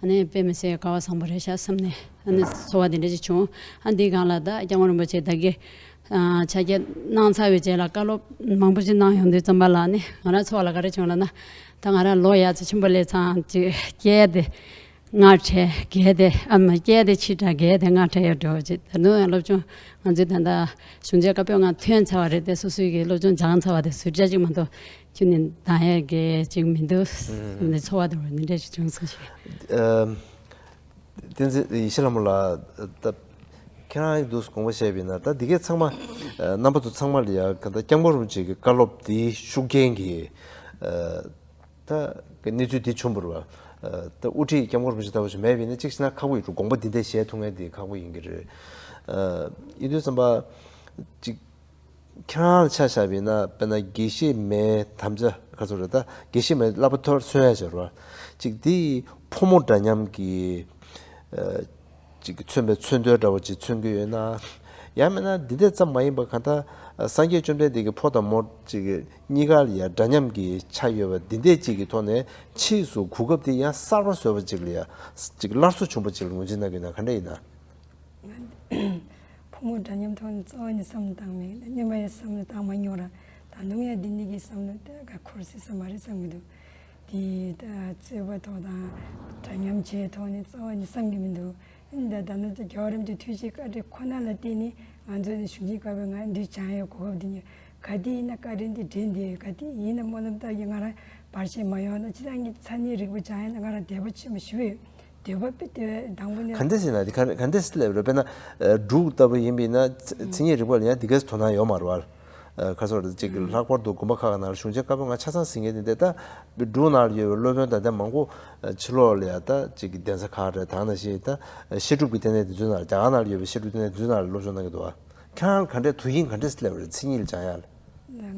ཨ་ནི་དཔེ་མི་སྲིད་དགའ་བ་བཟང་པོ་རེད་ཤག་བསམ་ནས་ཨ་ནི་ཚོར་བ་དེ་འདྲ་ཞིག་བྱུང་། ཨ་འདིའི་སྒང་ལ་ད་སྐྱབས་མགོན་རིན་པོ་ཆེ་ད་གིན་ཕྱག་འཁྱེར་གནང་ཚར་བའི་རྗེས་ལ་བཀའ་སློབ་མང་པོ་ཞིག་གནང་ཡོང་དུས་ཙམ་པ་ལ་ཨ་ནི་ང་རང་ཚོར་བ་ལ་ག་རེ་བྱུང་ལབ་ན་ད་ང་རང་ལོ་ཡག་ཚོ་ཆེན་པོ་སླེབས་ཚར་ཅིག་སྐྱེས་ཏེ། སྔ་དྲགས་རྒས་ཏེ་ཨ་མ་སྐྱེས་ཏེ་ཕྱི་དྲགས་རྒས་ཏེ་སྔ་དྲགས་ཡོད་འགྲོ་ཅིག་ད་དུང་ཡང་སློབ་སྦྱོང་ང་ཚོའི་ད་ལྟ་གཞུང་ཆེན་བཀའ་པོད་ལྔ་ཐོན་ཚར་བ་རེད་དེ་སོ་སོའི་གི་སློབ་སྦྱོང་སྦྱངས་ཚར་བ་དེ་ཟུར་བཅད་ཅིག་མ་གཏོགས་ཁྱོན་ནས་འདང་ཡས་གི་ཅིག་མི་འདུག་ནས་ཚོར་བ་དེ་འདྲ་ཞིག་བྱུང་སོང་ཞེས། ཨམ། བསྟན་འཛིན་ཡེ་ཤེས་ལྷ་མོ་ལགས་ད་ཁྱེད་རང་ཡིག་འདུག་དགོངས་པ་བཞེས་པ་ཡིན་ན་ད་འདི་གའི་ཚང་མ་རྣམ་པ་ཚོ་ཚང་མ་ལ་ཡ་ག་ད་སྐྱབས་མགོན་རིན་པོ་ཆེ་གི་བཀའ་སློབ་དེའི་ཤུགས་རྐྱེན་གྱིས། ད་གནས་ཚུལ་འདི་བྱུང་བ་རེད་བ། ད་དབུ་ཁྲིད་སྐྱབས་མགོན་རིན་པོ་ཆེ་ལྟ་བུ་ཞིག་མེད་པ་ཡིན་ན་གཅིག་བྱས་ན་ཁག་པོ་ཡིན་འགྲོ། དགོངས་པ་འདི་འདྲ་བཞེས་ཐུབ་མཁན་དེ་ཁག་པོ་ཡིན་གྱི་རེད། ཡིན་དུས་ཙམ་པ་གཅིག་ཁྱེད་རང་ལ་ཆ་བཞག་པ་ཡིན་ན་དཔེར་ན་དགེ་བཤེས་མའི་དམ་བཅའ་ག་ཚོད་རེད། ད་དགེ་བཤེས་མའི་བསླབ་པ་མཐར་སོན་ཡ་ཅིག་རེད་བ། གཅིག་འདི་ཕོ་མོ་འདྲ་མཉམ་གྱི། ཅིག་མཚོན་པའི་མཚོན་དོན་འདྲ་བོ་ཅིག་མཚོན་གྱི་ཡོད་ན། ཡང་མིན་ན་འདི་འདྲ་ཙམ་མ་ཡིན་པར་གང་ལྟར་སངས་རྒྱས་བཅོམ་ལྡན་འདས་ཀྱིས་ཕོ་དང་མོ་ཅིག་གཉིས་ཀ་ལ་ཡང་འདྲ་མཉམ་གྱི་ཆ་ཡོད་པ་འདི་འདྲས་ཅིག་གི་ཐོག་ནས་ཕྱིས་སུ་གོ་སྐབས་དེ་ཡང་གསར་པ་བཟོས་པ་ཅིག་ལ་ཡང་ཅིག་སླར་གསོ་བྱུང་བ་ཅིག་ལ་ངོས་འཛིན་གནང་གི་ཡོད་ན་ག་འདྲ་ཡིན་ན། ཕོ་མོ་འདྲ་མཉམ་ཐོག་ནས་རྩ་བ་ནས་བསམ་བློ་བཏང་མེད། སྔོན་མ་ཡང་བསམ་བློ་བཏང་མ་མྱོང་ར་ད་དུང་ཡང་འདི་ནས་ཀྱི་བསམ་བློ་དེ་ག་འཁོར་སྲིད་ས་མ་རེད་བསམ་གྱི་འདུག་དེ་ད་རྩོད་པ་ཐོག་དང་འདྲ་མཉམ་བྱས་ཐོག་ནས་རྩ་བ་ནས་བསམ་གྱི་མི་འདུག་ཨ་ནི་ད་ད་ནི་རྒྱལ་བ་རིན་པོ་ཆེའི་ཐུགས་རྗེ་བཀའ་དྲིན་ཁོ་ན་ལ་བརྟེན་ནས་ང་ཚོ་ནི་གཞུང་ཆེན་བཀའ་པོད་ལྔ་འདི་སྦྱང་ཡའི་གོ་སྐབས་འདི་ཉོས། ག་དུས་ཡིན་ན་བཀའ་དྲིན་འདི་དྲན་བསྡད་ཡོད། ག་དུས་ཡིན་ན་སྨོན་ལམ་བཏབ་ཀྱི་ང་རང་བར་ཆད་མ་ཡོང་ན་སྤྱིར་བཏང་གི་མཚན་ཉིད་རིག་པ་སྦྱང་ཡ་ལ་ང་རང་འདོད་པ་ཆེན་པོ་ཞེ་པོ་ཡོད། འདོད་པ་དཔེ་དེ་དང་པོ་ནས། ག་འདྲས་ཟེར་ན་དེ་ག་ག་འདྲས་སླེབས་རེད། དཔེར་ན་འབྲུག་ལྟ་བུ་ཡིན་པ་ཡིན་ན་མཚན་ཉིད་རིག་པ་ལ་ཡང་དེ་གས་དོ་སྣང་ཡོད་མ་རེད་བ། ཁ་སོ་རེད་ཅིག་ལྷག་པར་དུ་དགོན་པ་ཁག་ནང་ལ་གཞུང་ཆེན་བཀའ་པོད་ལྔ་ཆ་ཚང་ཟིན་མཁན་དེ་འདྲ་ད་འབྲུག་ནང་ལ་ཡོད་པའི་སློབ་དཔོན་ད་ལྟ་མང་པོ་ཕྱི་ལོགས་ལ་ཡང་ད་ཅིག་གདན་ས་ཁག་རེད་ད་ནང་བཞིན་ད་བཤད་སྒྲུབ་ཀྱི་ལྟེ་གནས་དེ་ཚོའི་ནང་ལ་རྒྱ་གར་ནང་ལ་ཡོད་པའི་བཤད་སྒྲུབ་ལྟེ་གནས་དེ་ཚོའི་ནང་ལ་སློབ་སྦྱོང་གནང་གི་འདུག་བ། ཁྱེད་རང་ལ་ག་འདྲས་དོ་དབྱིངས་ག་འདྲས་སླེབས་པ་རེད། མཚན་ཉིད་ལ་སྦྱང་ཡ་ལ།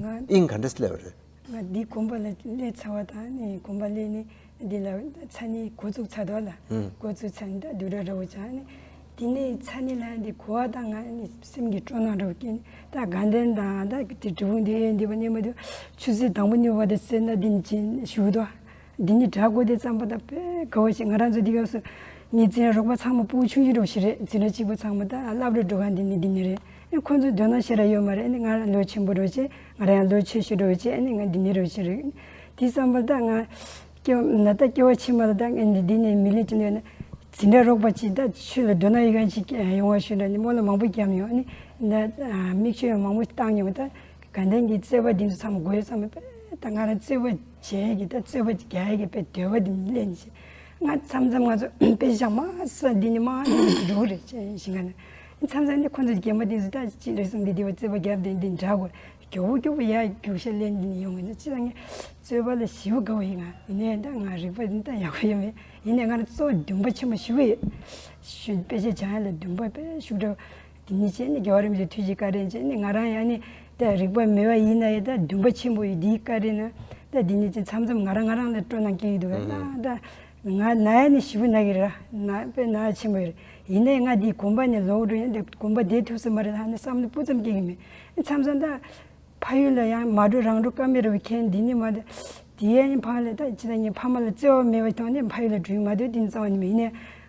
ང་དབྱིངས་ག་འདྲས་སླེབས་པ་རེད། ང་འདི་དགོན་པ་ལ་སླེབས་ཚར་བ་དང་ནི་དགོན་པ་སླེབས་ནི་འདི་ལ་ཚ་ནི་འགོ་བཙུགས་ཚར་དོ་ལ། ཨུམ། འགོ་བཙུགས་ཚར་ནི་ད་བསྡུས་གྲྭ་འདྲ་བོ་སྦྱངས་ནི། འདི་ནི་ཚ་ནི་ལ་འདི་གོ་བ་དང་ང་ནི་སེམས་ཀྱི་སྤྲོ་སྣང་འདྲ་བོ་སྐྱེས་ནི་ད་དགའ་ལྡན་དང་ད་དེ་འབྲས་སྤུངས་འདི་ཨེ་འདི་བ་ནི་མ་དུ་ཆུ་ཚོད་དང་པོ་ནི་བ་དེ་སེར་ན་འདི་ནི་ཅིན་ཞུ་དོ། འདི་ནི་དྲ་གོ་དེ་བརྩམས་པ་ད་དཔེ་དགའ་བ་ཞིག་ང་རང་ཚོ་འདི་སྐབས་སུ་ངའི་འཛིན་རོགས་པ་ཚང་མ་ཕྲུ་གུ་ཆུང་ཆུང་འདྲ་བོ་ཞིག་རེད། འཛིན་གྲྭ་གཅིག་པ་ཚང་མ་ད་སློབ་གྲྭ་འགྲོ་ག་འདི་ནི་འདི་ནི་རེད། ཨེ་ཁོང་ཚོ་དོ་སྣང་ཞེ་དྲག་ཡོད་མ་རེད། ཨེ་ནི་ང་རང་ལོ་ཆེན་པོ་འགྲོ་ཆེ་ང་རང་ཡང་ལོ་ཆེ་ཤོས་འགྲོ་ཆེ་ཨེ་ནི་ང་འདི་ནི་རོ་ཆེ་རེད། དེ་བསམ་པ་ད་ང་སྐྱེ་ན་ད་སྐྱེ་བ་ཕྱི་མ་ལ་ད་ཨེ་ནི་འདི་ནས་མི་ལས་ཅི་འདོད་ན་འཛིན་གྲྭ་རོགས་པ་ཅིག་ད་ཆོས་ལ་དོ་སྣང་ཡོད་མཁན་ཅིག་ཡོང་བ་ཤོད་འདྲ་ནི་སྨོན་ལམ་མང་པོ་བརྒྱབ་མྱོང་། ཨེ་ནི་ད་མིག་ཆུ་ཡང་མང་པོ་བཏང་མྱོང་། ད་དགའ་ལྡན་གྱི་རྩོད་པ་འདི་ཚོ་ཚང་མ་དགོས་བསམ་པ་ད་ང་རང་རྩོད་པ་བྱས་ཀྱི་ད་རྩོད་པ་རྒྱག་ཡས་ཀྱི་དཔེ་འདོད་པ་འདི་སླེབས་ནས་ང་མཚམས་མཚམས་ང་ཚོ་དཔེ་ཞག་མ་ས་འདི་ནི་མ་འདི་འགྲོ་གི་རེད་ཅེས་ཞིང་ཁ་ནས་མཚམས་མཚམས་ནི་ཁོ་ཚོ་རྒན་པ་འདི་ཚོ་ད་ཅི་རེད་སོང་འདི་འདི་བ་རྩོད་པ་རྒྱབ་དེ་འདི་འདྲ་གོ་མགྱོགས་པོ་མགྱོགས་པོ་ཡ་རྒྱུག་ཤ་ལེན་འདི་ནི་ཡོང་གི་ན་ཅི་ད་ངས་རྩོད་པ་ལ་ཞིབ་དགའ་བ་ཡིན། ང་ཡིན་ནའི་ད་ང་རིག་པ་འདི་ད་ཡག་པོ་ཡོད་མེད་ཡིན་ནའི་ང་རང་གཙོ་བོ་འདུན་པ་ཆེན་པོ་ཞིག་ཡོད། ཞུ་དཔེ་ཆ་སྦྱང་ཡ་ལ་འདུན་པ་དཔེ་ཤུགས་འདྲ་འདི་ནི་བྱས་ནས་རྒྱལ་བ་རིན་པོ་ཆེའི་ཐུགས་རྗེ་བཀའ་དྲིན་བྱས་ནས་ང་རང་ཡང་ནི་ད་རིག་པ་མེད་པ་ཡིན་ན་ཡང་ད་འདུན་པ་ཆེན་པོ་ཡོད། འདིའི་བཀའ་དྲིན་ན་ད་འདི་ནི་ཅི་མཚམས་མཚམས་ང་རང་ང་རང་ལ་སྤྲོ་སྣང་སྐྱེ་གི་འདུག་ཨ་ན་ད་ང་ན་ཡ་ནི་ཞེ་པོ་ན་གི་རེད། ན་དཔེ་ན་ཆེན་པོ་ཡོད་རེད། ཡིན་ནའི་ང་འདིའི་དགོན་པ་ནས་ལོག་འགྲོ་ཡིན་ད་དགོན་པ་བསྡད་ཐུབ་ས་མ་རེད་ལ་ནི་བསམ་བློ་སྤུ་ཙམ་སྐྱེ་གི་མེད། མཚམས་མཚམས་ད་ཕ་ཡུལ་ལ་ཡང་མ་འགྲོ་རང་འགྲོ་ཀ་མེད་རེད་བ། ཁྱེད་འདི་ནི་མ་ད་དེ་ཡང་ཕ་ལ་ད་ཅི་ད་ངས་ཕ་མ་ལ་བརྩེ་བ་མེད་པ་མཐོང་ནས་ཕ་ཡུལ་ལ་འགྲོ་ཡི་མ་འདོད་དེ་ནི་རྩ་བ་ནས་མེད། ཡིན་ནའི་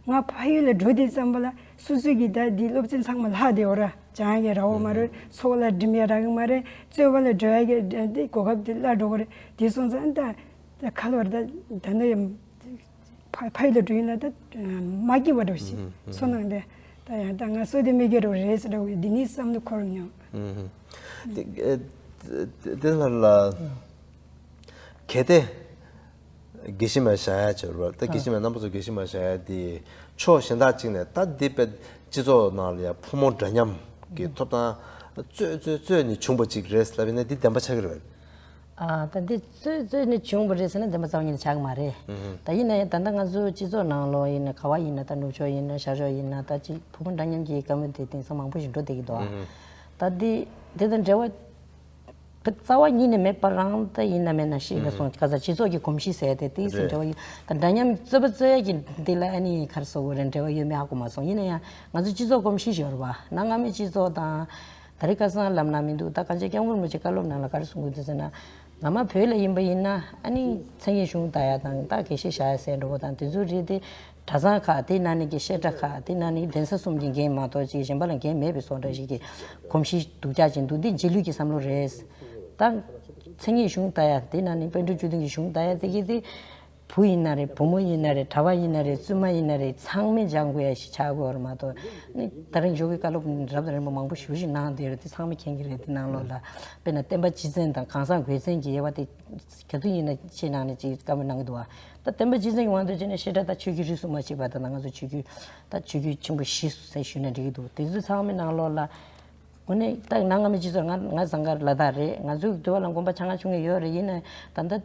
ང་ཕ་ཡུལ་ལ་འགྲོ་དུས་ཙམ་པ་ལ་སོ་སོ་གི་ད་འདི་སློབ་ཚན་ཚང་མ་ལྷག་བསྡད་ཡོད་ར། སྦྱང་ཡག་རག་གི་མ་རེད། ཚོགས་ལ་འགྲིམ་ཡག་རག་གི་མ་རེད། རྩོད་པ་ལ་འགྲོ་ཡག་གི་འདི་གོ་སྐབས་དེ་སླ་འགྲོ་གི་རེད། དེ་སོང་ཙང་ད་ད་ཁ་ལོ་ར་ད་ད་ནི་ཕ་ཕ་ཡུལ་ལ་འགྲོ་ཡིན་ན་ད་མ་སྐྱིད་པ་འགྲོ་ཞིག་ཚོར་སྣང་དེ་ ད་ཡང་ད་ང་ཚོ་དེ་མི་དགེ་རུ་རེད་ཟེར་འདྲ་བོ་འདི་ནི་བསམ་བློ་འཁོར་མྱོང་། ཨུ་ཧུ། དེ་དེ་ལ་ལ་གལ་ཏེ་དགེ་བཤེས་མ་བཞག་ཡ་བྱོས་རོགས། ད་དགེ་བཤེས་མ་རྣམ་པ་ཚོ་དགེ་བཤེས་མ་བཞག་ཡ་དེ་ཕྱོགས་གཞན་དག་ཅིག་ནས་ད་འདི་དཔེ་སྤྱི་ཚོགས་ནང་ལ་ཡ་ཕོ་མོ་འདྲ་མཉམ་གྱི་ཐོབ་ཐང་རྩོད་རྩོད་རྩོད་ནས་བྱུང་བ་ཅིག་རེད་ལབ་ཡིན་ན་འདི་བདེན་པ་ཆགས་ཀྱི་རེད། ཨ་ད་འདི་རྩོད་རྩོད་ནས་བྱུང་བ་རེད་ཟེར་ན་བདེན་པ་རྩ་བ་ཉིད་ནས་ཆགས་ཀྱི་མ་རེད། ཨུ་ཧུ། ད་ཡིན་ན་ཡང་ད་ལྟ་ང་ཚོའི་སྤྱི་ཚོགས་ནང་ལོགས་ཡིན་ན་ག་བ་ཡིན་ན་ད་ནུབ་ཕྱོགས་ཡིན་ན་ཤར་ཕྱོགས་ཡིན་ན་ད་ཅིག་ཕོ་མོ་འདྲ་མཉམ་གྱི་བཀའ་མོལ་དེ་དེང་སང་མང་པོ་ཞིག་འགྲོ་བསྡད་ཀྱི་འདུག་ཨ། ཨུ་ཧུ། ད་འདི་དེ་དང་འབྲེལ་བ་རྩ་བ་ཉིད་ནས་མེད་པ་རང་ད་ཡིན་ན་མེད་ན་ཤེས་ན་སོང་ག་ས་སྤྱི་ཚོགས་ཀྱི་གོམས་གཤིས་ཟེར་དེ་དེ་ཟེར་འབྲེལ་བ་ཡོད། ད་འདྲ་མཉམ་རྩོད་པ་རྩོད་ཡ་གི་འདི་ལ་ཨ་ནི་ག་རེ་ཟེར་དགོས་རེད། འབྲེལ་བ་ཡོད་མེད་ཧ་གོ་མ་སོང་། ཡིན་ན་ཡང་ང་ཚོ་སྤྱི་ཚོགས་གོམས་གཤིས་ཤིག་ཡོད་རེད་པ། གནའ་སྔ་མོའི་སྤྱི་ཚོགས་དང་། ད་རེས་ཁ་སང་ལབ་ན་མི་འདུག་ད་གང་ཅི་སྐྱབས་མགོན་རིན་པོ་ཆེ་བཀའ་སློབ་ནང་ལ་ག་རེ་གསུང་གི་འདུག་ཟེར་ན། སྔ་མ་བོད་ལ་ཡིན་པ་ཡིན་ན་ཨ་ནི་མཚན་ཉིད་གཞུང་ལྟ་ཡ་དང་ད་དགེ་བཤེས་བཞག་ཡ་ཟེར་འགྲོ་བ་དང་དེ་ཚོ་རེད་དེ། གྲྭ་ཚང་ཁག་དེ་ནང་ནས་ཀྱི་བཤད་གྲྭ་ཁག་དེ་ནང་ནས་གདན་ས་གསུམ་གྱི་འགན་མ་གཏོགས་ཅིག་གཞན་པ་ལ་འགན་མེད་པའི་བཟོ་འདྲ་ཞིག་གི་གོམས་གཤིས་སྡུག་ཅག་ཅིག་འདུག་འདི་རྗེས་ལུས་ཀྱི་བསམ་བློ་རེད། ད་མཚན་ཉིད་གཞུང་ལྟ་ཡ་དེ་ནང་ནས་པཎ་གྲུབ་བཅུ་བདུན་གྱི་གཞུང་ལྟ་ཡ་དེ་གི་དེ། བུ་ཡིན་ན་རེད། བུ་མོ་ཡིན་ན་རེད། གྲྭ་པ་ཡིན་ན་རེད། བཙུན་མ་ཡིན་ན་རེད། ཚང་མས་སྦྱང་དགོས་ཡ་ཞིག་ཆགས་དགོས་རེད་མ་གཏོགས། ནི་ད་རིང་འཇོག་གི་བཀའ་སློབ་རབ་དང་རིམ་པ་མང་པོ་ཞེ་པོ་ཞིག་གནང་བསྡད་ཡོད་རེད། དེ་ཚང་མས་མཁྱེན་གྱི་རེད། དེ་ནང་ལོགས་ལ་དཔེར་ན་བསྟན་པ་སྤྱི་བཙན་དང་གང་ཟག་སྒོས་བཙན་གྱི་དབྱེ་བ་དེ་ག་དུས་ཡིན་ན་ཆེད་གནང་ནས་ཅིག་བཀའ་མོལ་གནང་གི་འདུག་བ། ད་བསྟན་པ་སྤྱི་བཙན་གྱི་དབང་དུ་བྱས་ནས་བཤད་གྲྭ་ད་ཆོས་བརྒྱུད་རིས་སུ་མ་ཆད་པ་དང་ང་ཚོ་ཆོས་བརྒྱུད་ད་ཆོས་བརྒྱུད་ཆེན་པོ་བཞི་ཟེར་ཞུས་ན་འགྲིག་གི་འདུག་དེ་ཚོ་ཚང་མའི་ནང་ལོགས་ལ། དངོས་གནས་ད་གནའ་སྔ་མོའི་སྤྱི་ཚོགས་ང་ང་ཟངས་དཀར་ལ་དྭགས་རེད། ང་ཚོའི་འདུལ་བ་ལ་དགོན་པ་ཆ་ཚང་བྱུང་ཡོད་རེད། ཡིན་ན་ད་ལྟ་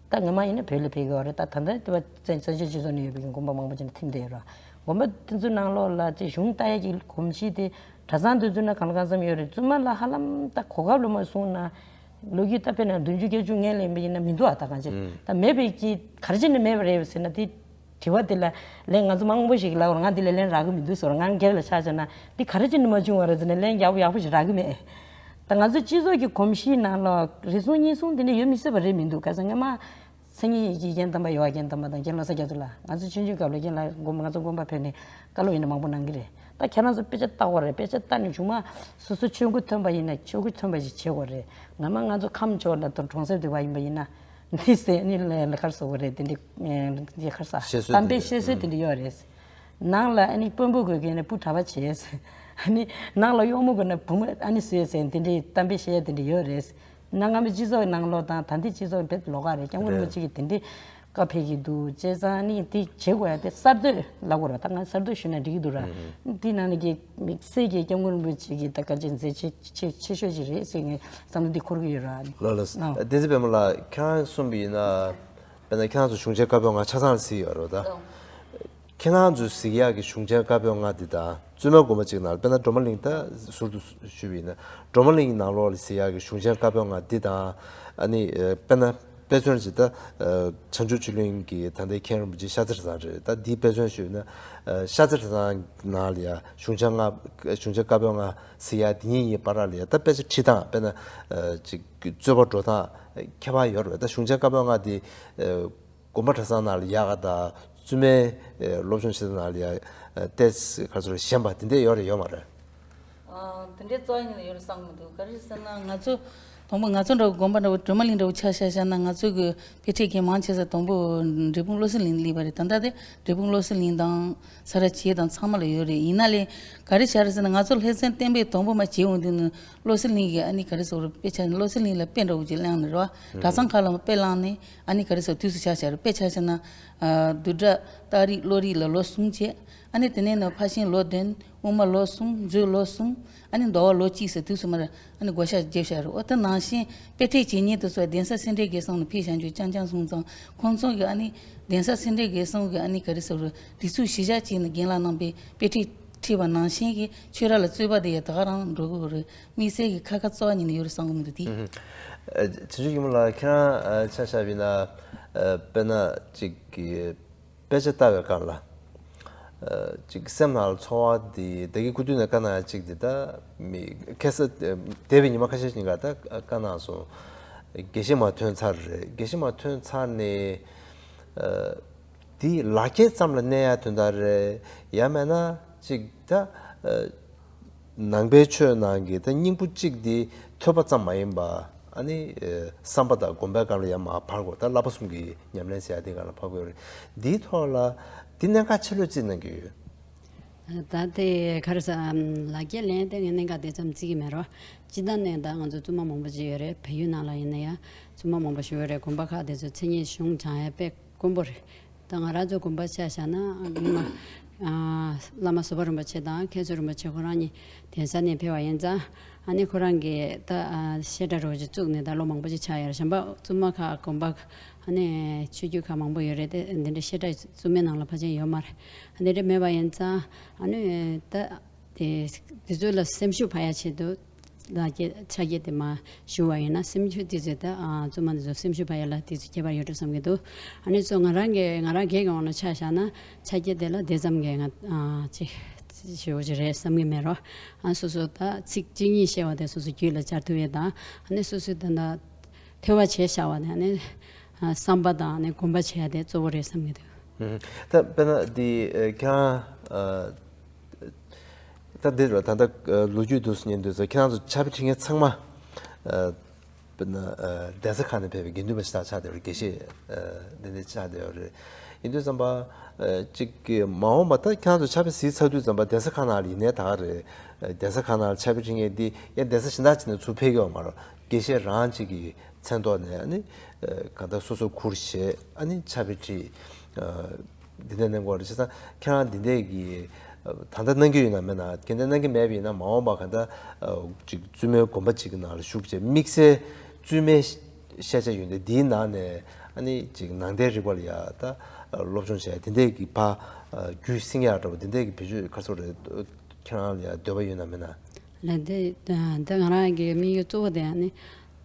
ད་ངོ་མ་ཡིན་ན་བོད་ལ་ཕེབས་ཡོད་རེད། ད་ད་ལྟ་འདུལ་བ་བཙན་བཙན་བྱོལ་སྤྱི་ཚོགས་ནས་ཡོད་པའི་དགོན་པ་མང་པོ་ཅིག་ནས་ཐིམ་བསྡད་ཡོད་རེད། དགོན་པ་དེ་ཚོའི་ནང་ལོགས་ལ་ཅིག་གཞུང་ལྟ་ཡ་གི་གོམས་གཤིས་དེ་གྲྭ་ཚང་དེ་ཚོའི་ནང་གང་ལ་གང་འཚམ་ཡོད་རེད། བཙུན་མ་ལ་ཧ་ལམ་ད་གོ་སྐབས་ལ་མ་སོང་ན་ལོ་རྒྱུས་ད་དཔེར་ན་བདུན་ཅུ་བརྒྱད་ཅུ་སྔོན་ལ་ཡིན་པ་ཡིན་ན་མི་འདུག་ཨ། ད་གང་ཅི་ད་མེད་པའི་གི་ག་རེ་བྱས་ནས་མེད་པ་རེད་ཟེར་ན་དེ། དྲི་བ་དེ་ལ་ལན་ང་ཚོ་མང་པོ་ཞིག་ལབ་རོགས། ང་འདི་ལ་ལན་རག་གི་མི་འདུག་ཟེར་རོགས། ང་སྒེར་ལ་ཆ་བཞག་ན་འདི་ག་རེ་བྱས་ནས་མ་བྱུང་བ་རེད་ཟེར་ནས་ལན་ཡག་པོ་ཡག་པོ་ཞིག་རག་གི་མེད། ད་ང་ཚོ་སྤྱི་ཚོགས་ཀྱི་གོམས་གཤིས་ནང་ལ་རེ་ཟུང་གཉིས་ཟུང་དེ་འདྲ་ཡོད་མི་སྲིད་པ་རེད་མི་འདུག་ག་ས་སྔོན་མ་མཚན་ཉིད་ཀྱི་རྒན་དམ་པ་ཡོ་ག་རྒན་དམ་པ་དང་རྒན་བློ་བཟང་རྒྱ་མཚོ་ལགས་ང་ཚོ་ཆུང་ཆུང་སྐབས་ལ་རྒན་ལགས་དགོན་པ་ང་ཚོ་དགོན་པ་ཕེབས་ནས་བཀའ་སློབ་ཡིན་ན་མང་པོ་གནང་གི་རེད། ད་ཁྱེད་རང་ཚོ་དཔེ་ཆ་ལྟ་དགོས་རེད། དཔེ་ཆ་ལྟ་ནས་གཞུག་མ་སོ་སོ་ཆོས་འགོ་ཐོན་པ་ཡིན་ན་ཆོས་འགོ་ཐོན་པ་ཞིག་བྱེད་དགོས་རེད། ང་མ་ང་ཚོ་ཁམས་ཕྱོགས་ལ་དང་གྲོང་གསེབ་དེ་བ་ཡིན་པ་ཡིན་ན། འདི་ཟེར་ནི་ལ་ལ་ཁར་སོ་བ་རེད། དེ་འདྲི་འདི་ཁར་ས་བཤད་སྲོལ་གཏམ་དཔེ་དེ་འདྲ་བཤད་སྲོལ་དེ་འདྲ་ཡོད་རེད། ནང་ལ་ཨ་ནི་དཔོན་པོ་དགོས་མཁན་ནི་བུ་གྲྭ་པ་བྱས། ཨ་ནི་ནང་ལ་གཡོག་མོ་དགོས་ན་བུ་མོ་ཨ་ནི་བཟོས་ཟེར་དེ་འདྲའི་གཏམ་དཔེ་བཤད་ཡ་དེ་འདྲ་ཡོད་རེད། གནའ་སྔ་མོའི་སྤྱི་ཚོགས་ནང་ལོགས་དང་ད་ལྟའི་སྤྱི་ཚོགས་དཔེ་ལོགས་ཀ་རེད། སྐྱབས་མགོན་རིན་པོ་ཆེ་གིས་དེ་འདྲའི་བཀའ་ཕེབས་ཀྱི་འདུག་བྱས་ཙང་ནི་དེ་བྱེད་དགོས་ཡ་དེ་གསར་གཏོད་ལབ་དགོས་ར། ད་ང་གསར་གཏོད་ཞུས་ན་འགྲིག་གི་འདུག་ར། དེ་ནང་ནས་ཀྱི་དམིགས་བསལ་གྱི་སྐྱབས་མགོན་རིན་པོ་ཆེ་གི་ད་བཀའ་དྲིན་མཛད་ཆེ་ཆེ་ཆེ་ཤོས་ཅིག་རེད་ཟེར་ངས་བསམ་བློ་འདི་འཁོར་གྱི་ཡོད་ར། ལགས་ལགས། ཨ། བསྟན་འཛིན་པད་མ་ལགས་ཁྱེད་རང་གསུངས་པ་ཡིན་ན། དཔེར་ན་ཁྱེད་རང་ཚོ་གཞུང་ཆེན་བཀའ་པོད་ལྔ་ཆ་ཚང་ལ་གཟིགས་ཡོད་རེད་ད། ཨང་། ཁྱེད་རང་ཚོས་གཟིགས་ཡག་གི་གཞུང་ཆེན་བཀའ་པོད་ལྔ་འདི་དང་བཙུན་མའི་དགོན་པ་གཅིག་ནང་ལ་དཔེར་ན་སྒྲོལ་མ་གླིང་ད་ཟུར་དུ་ཞུས་པ་ཡིན་ན་སྒྲོལ་མ་གླིང་གི་ནང་ལོགས་ལ་གཟིགས་ཡག་གི་གཞུང་ཆེན་བཀའ་པོད་ལྔ་འདི་དང་ཨ་ནི་དཔེར་ན། དཔེ་མཚོན་ཅིག་ད། བྱང་ཆུབ་ཆོས་གླིང་གི་ད་ལྟའི་མཁན་རིན་པོ་ཆེ་ཤཱ་ཙི་བྲག་ཚང་རེད། ད་འདིའི་དཔེ་མཚོན་ཞུས་ན། ཤཱ་ཙི་བྲག་ཚང་ནང་ལ་ཡ་གཞུང་ཆེན་ལྔ། གཞུང་ཆེན་བཀའ་པོད་ལྔ་ཟེར་ཡ་དེ་གཉིས་གཉིས་བར་ལ་ཡ་ད་དཔེ་ཆ་ཁྲིད་སྟངས་དཔེར་ན། ཅིག་རྩོད་པ་འགྲོ་སྟངས་ཁྱད་པར་ཡོད་རེད། ད་གཞུང་ཆེན་བཀའ་པོད་ལྔ་དེ། དགོན་པ་གྲྭ་ཚང་ནང་ལ་ཡག་ག་དང་བཙུན་མའི་སློབ་སྦྱོང་བྱེད་སྟངས་ནང་ལ་ཡ་ཏེ་ག་ཚོད་ཞན་པ་དེ་འདྲས་ཡོད་རེད་ཡོད་མ་རེད། ཨ། དེ་འདྲའི་རྩ་བ་ཉིད་ནས་ཡོད་རེད་བསམ་གྱི་མི་འདུག་ག་རེ་ཟེར་ན་ང་ཚོ་དང་པོ་ང་ཚོ་འདྲ་བོ་དགོན་པ་འདྲ་བོ་སྒྲོལ་མ་གླིང་འདྲ་བོ་ཆ་བཞག་བཞག་ན་ང་ཚོ་གི་དཔེ་ཁྲིད་མཁན་མང་ཆེ་ས་དང་པོ་འབྲས་སྤུངས་བློ་གསལ་གླིང་སླེབས་པ་རེད། ད་ལྟ་དེ་འབྲས་སྤུངས་བློ་གསལ་གླིང་དང་ས་ར་བྱེས་དང་ཚང་མ་ལ་ཡོད་རེད། ཡིན་ན་ལས་ག་རེ་བྱས་རེད་ཟེར་ན་ང་ཚོ་ལྷ་ཆེན་བསྟན་པའི་དང་པོ་མ་བྱེད་འོང་དུས་ནི་བློ་གསལ་གླིང་གི་ཨ་ནི་ག་རེ་ཟེར་དཔེ་ཆ་བློ་གསལ་གླིང་ལ་དཔེ་འདྲ་བོ་ཅིག་བླངས་ནས་རེད་བ། གྲྭ་ཚང་ཁག་ལ་དཔེ་བླངས་ནས་ཨ་ནི་ག་རེ་ཟེར་དུས་སུ་ཆ་བཞག་རེད། དཔེ་ཆ་བཞག་ན་བསྡུ་གྲྭ་སྟག་རིག་བློ་རིག་ལ་ལོ་གསུམ་བྱས། ཨ་ནི་དེ་ནས་ནི་ཕར་ཕྱིན་ལོ་བདུན། དབུ་མ་ལོ་གསུམ། མཛོད་ལོ་གསུམ། ཨ་ནི་མདོ་བ་ལོ་གཅིག་ཟེར་དུས་སུ་མར་ཨ་ནི་བགོ་བཤའ་བརྒྱབ་བཞག་རེད། འོ་ད་ནང་བཞིན་དཔེ་ཁྲིད་བྱེད་མཁན་དེ་ཚོ་གདན་ས་སེ་འབྲས་དགེ་གསུམ་ནས་ཕེབས་བཞག་རྒྱུ་རྐྱང་རྐྱང་སོང་ཙང་ཁོང་ཚོ་གི་ཨ་ནི་གདན་ས་སེ་འབྲས་དགེ་གསུམ་གི་ཨ་ནི་ག་རེ་ཟེར་རེད། སྒྲིག་འཛུགས་གཞི་བཞག་བྱས་ནས་རྒན་ལགས་རྣམ་པས་དཔེ་ཁྲིད་ཁྲིད་པ་ནང་བཞིན་གྱི་ཆོས་ར་ལ་རྩོད་པ་དེ་ཡང་ད་ག་རང་འགྲོ་གི་རེད། དམིགས་བསལ་གྱི་ཁ་ཁ་རྩ་བ་ཉིད་ནས་ཡོད་རེད་བསམ་གི་མི་འདུག་དེ། ཨ། བྱང་ཆུབ་སྐྱིད་མོ་ལགས་ཁྱེད་རང་ཨ་ཆ་བཞག་པ་ཡིན་ན་ཨ་དཔེར་ན་ཅིག་གི་དཔེ་ཆ་ལྟ་བའི་སྐབས་ལ། ཨ་ཅིག་སེམས་ནང་ལ་ཚོར་བ་འདི་ད་གིན་སྐུ་མདུན་ནས་བཀའ་གནང་ཡ་གཅིག་འདི་ད་མི་ཁ་སང་འདས་པའི་ཉི་མ་ཁ་ཤས་ཤིག་ག་ད་བཀའ་གནང་སོང་། དགེ་བཤེས་མ་ཐོན་ཚར་རེད། དགེ་བཤེས་མ་ཐོན་ཚར་ནས་ཨ་འདི་ལག་ཁྱེར་ཙམ་ལ་གནས་ཡ་དོན་དག་རེད། ཡང་མིན་ན་ཅིག་ད་ཨ་ནང་པའི་ཆོས་ནང་གི་ད་སྙིང་པོ་གཅིག་འདི་ཐོས་པ་ཙམ་མ་ཡིན་པ། ཨ་ནི་ཨེ་བསམ་པ་དང་སྒོམ་པའི་སྒང་ལ་ཡང་མར་འཕར་དགོས། ད་བསླབ་པ་གསུམ་གྱི་ཉམས་ལེན་ཟེར་ཡ་དེ་སྒང་ལ་འཕར་དགོས་རེད། འདིའི་ཐོག་ལ་འདི་གནད་འགག་ཆེ་ལོས་བརྩིས་གནང་གི་ཡོད། ད་དེ་ག་རེ་ཟ་ལག་འཁྱེར་ལེན་ཏེ་ངས་གནད་འགག་དེ་ཙམ་བརྩི་གི་མེད་རོ། སྤྱི་བཏང་ནས་ད་ང་ཚོ་བཙུན་མ་མང་པོ་ཅིག་ཡོད་རེད། བལ་ཡུལ་ནང་ལ་ཡིན་ན་ཡང་བཙུན་མ་མང་པོ་ཞིག་ཡོད་རེད། དགོན་པ་ཁག་དེ་ཚོ་མཚན་ཉིད་གཞུང་སྦྱང་ཡ་དཔེ་དཀོན་པོ་རེད། ད་ང་རང་ཚོ་དགོན་པ་ཆ་བཞག་ན་ཉི་མ་ཨ་བླ་མ་བཟོད་པ་རིན་པོ་ཆེ་དང་མཁན་ཟུར་རིན་པོ་ཆེ་ཁོ་རང་གཉིས་གདན་ས་ནས་ཕེབས་པ་ཡིན་ཙང་། ཨ་ནི་ཁོ་རང་གིས་ད་ཨ་བཤད་གྲྭ་རོ་ཅིག་བཙུགས་ནས་ད་ལོ་མང་པོ་ཅིག་ཆགས་ཡོད་རེད། གཞན་པ་བཙུན་མ་ཁག་དགོན་པ་ཨ་ནི་ཆོས་བརྒྱུད་ཁག་མང་པོ་ཡོད་རེད་དེ། འདི་འདྲའི་བཤད་གྲྭ་བཙུན་མའི་ནང་ལ་ཕལ་ཆེར་ཡོད་མ་རེད། འདི་འདྲ་མེད་པ་ཡིན་ཙང་ཨ་ནི་ད་དེ་དེ་ཚོ་ལ་སེམས་ཤུགས་འཕར་ཡ་ཆེད་དུ་ལ་ཕྱག་འཁྱེར་དེ་མ་ཞུ་བ་ཡིན་ན། སེམས་ཤུགས་དེ་ཚོས་ད་ཨ་བཙུན་མ་དེ་ཚོ་སེམས་ཤུགས་འཕར་ཡ་ལ་དེ་ཚོ་ཁྱད་པར་ཡོད་འགྲོ་བསམ་གྱི་འདུག་ཨ་ནི་ཚོ་ང་རང་གི་ང་རང་སྒེར་གྱི་ངོས་ནས་ཆ་བཞག་ན་ཕྱག་འཁྱེར་དེ་ལ་དེ་ཙམ་གྱི་ང་ཨ་ཅིག་ཞེ་པོ་ཅིག་རེད་བསམ་གྱི་མེད་རོ། ཨ་སོ་སོ་ད་ཚིག་གཅིག་གཉིས་བཤད་པ་དེ་སོ་སོ་རྒྱུད་ལ་འཇགས་ཐུབ་ཡས་དང་། ཨ་ནི་སོ་སོའི་ད་ལྟ་ཐོས་པ་བྱས་བཞག་པ་དེ་ཨ་ནི་ཨ་བསམ་པ་དང་ཨ་ནི་སྒོམ་པ་བྱས་ཏེ་གཙོ་བོ་རེད་བསམ་གྱི་འདུག་ཨུམ། ད་དཔེར་ན་འདི་ཨ་ཁྱེད་རང་ཨ་ད་འདི་ལ་ད་ལྟ་ཨ་ལོ་རྒྱུས་འདུག་སེ་ཉན་དུས་ཚོད་ཁྱེད་རང་ཚོ་ཕྱག་དཔེ་ཁྲིད་མཁན་ཚང་མ་ཨ་དཔེར་ན་ཨ་གདན་ས་ཁག་ནས་ཕེབས་པའི་དགེ་འདུན་པ་ཞིག་ཆགས་བསྡད་པའི་དགེ་བཤེས་ཨ་འདི་འདྲ་ཆགས་བསྡད་ཡོད་རེད། ཡིན་དུས་ཙམ་པ་ཨ་གཅིག་གི་མ་འོངས་པ་ད་ཁྱེད་རང་ཚོ་ཕྱག་དཔེ་གཟིགས་ཚར་དུས་ཙམ་པ་གདན་ས་ཁག་ནང་ལ་ཡིན་ནའི་ད་ག་རེད། ཨ་གདན་ས་ཁག་ནང་ལ་ཕྱག་དཔེ་ཁྲིད་མཁན་འདི་ཡང་གདན་ས་གཞན་དག་ཅིག་ནས་ཚུར་ཕེབས་ཀྱི་ཡོད་མ་རེད། དགེ་བཤེས་རང་གཅིག་གི་མཚན་ཐོག་ནས་ཨ་ནི་ཨ་གང་ལྟར་སོ་སོ་ཁུར་བཞེས་ཨ་ནི་ཕྱག་དཔེ་ཁྲིད་ཨ་འདི་འདྲ་གནང་གི་ཡོད་རེད། བྱས་ཙང་ཁྱེད་རང་འདི་འདྲས་ཀྱི་ཨ་ད་ལྟ་གནང་གི་ཡོད་ན་མེད་ན། གལ་ཏེ་གནང་གི་མེད་པ་ཡིན་ན་མ་འོངས་པ་གང་ལྟར་ཨ་ཅིག་བཙུན་མའི་དགོན་པ་ཅིག་གི་ནང་ལ་ཞུགས་བྱས་དམིགས་བསལ་བཙུན་མའི་ཤེས་བྱ་ཡོན་ཏན་འདིའི་ནང་ནས་ཨ་ནི་ཅིག་ནང་བསྟན་རིག་པ་ལ་ཡ་ད་སློབ་སྦྱོང་བྱས་དེ་འདྲས་ཀྱི་ཕར་རྒྱུད་བསྲིང་ཡག་འདྲ་བོ་དེ་འདྲས་ཀྱི་བེད་སྤྱོད་ཁ་སོ་རེ་ཁྱེད་རང་ལ་ཡ་འདོད་པ་ཡོད་ན་མེད་ན། ལན་དེ་ད་ང་རང་གི་དམིགས་ཡུལ་གཙོ་བོ་དེ་ཨ་ནི་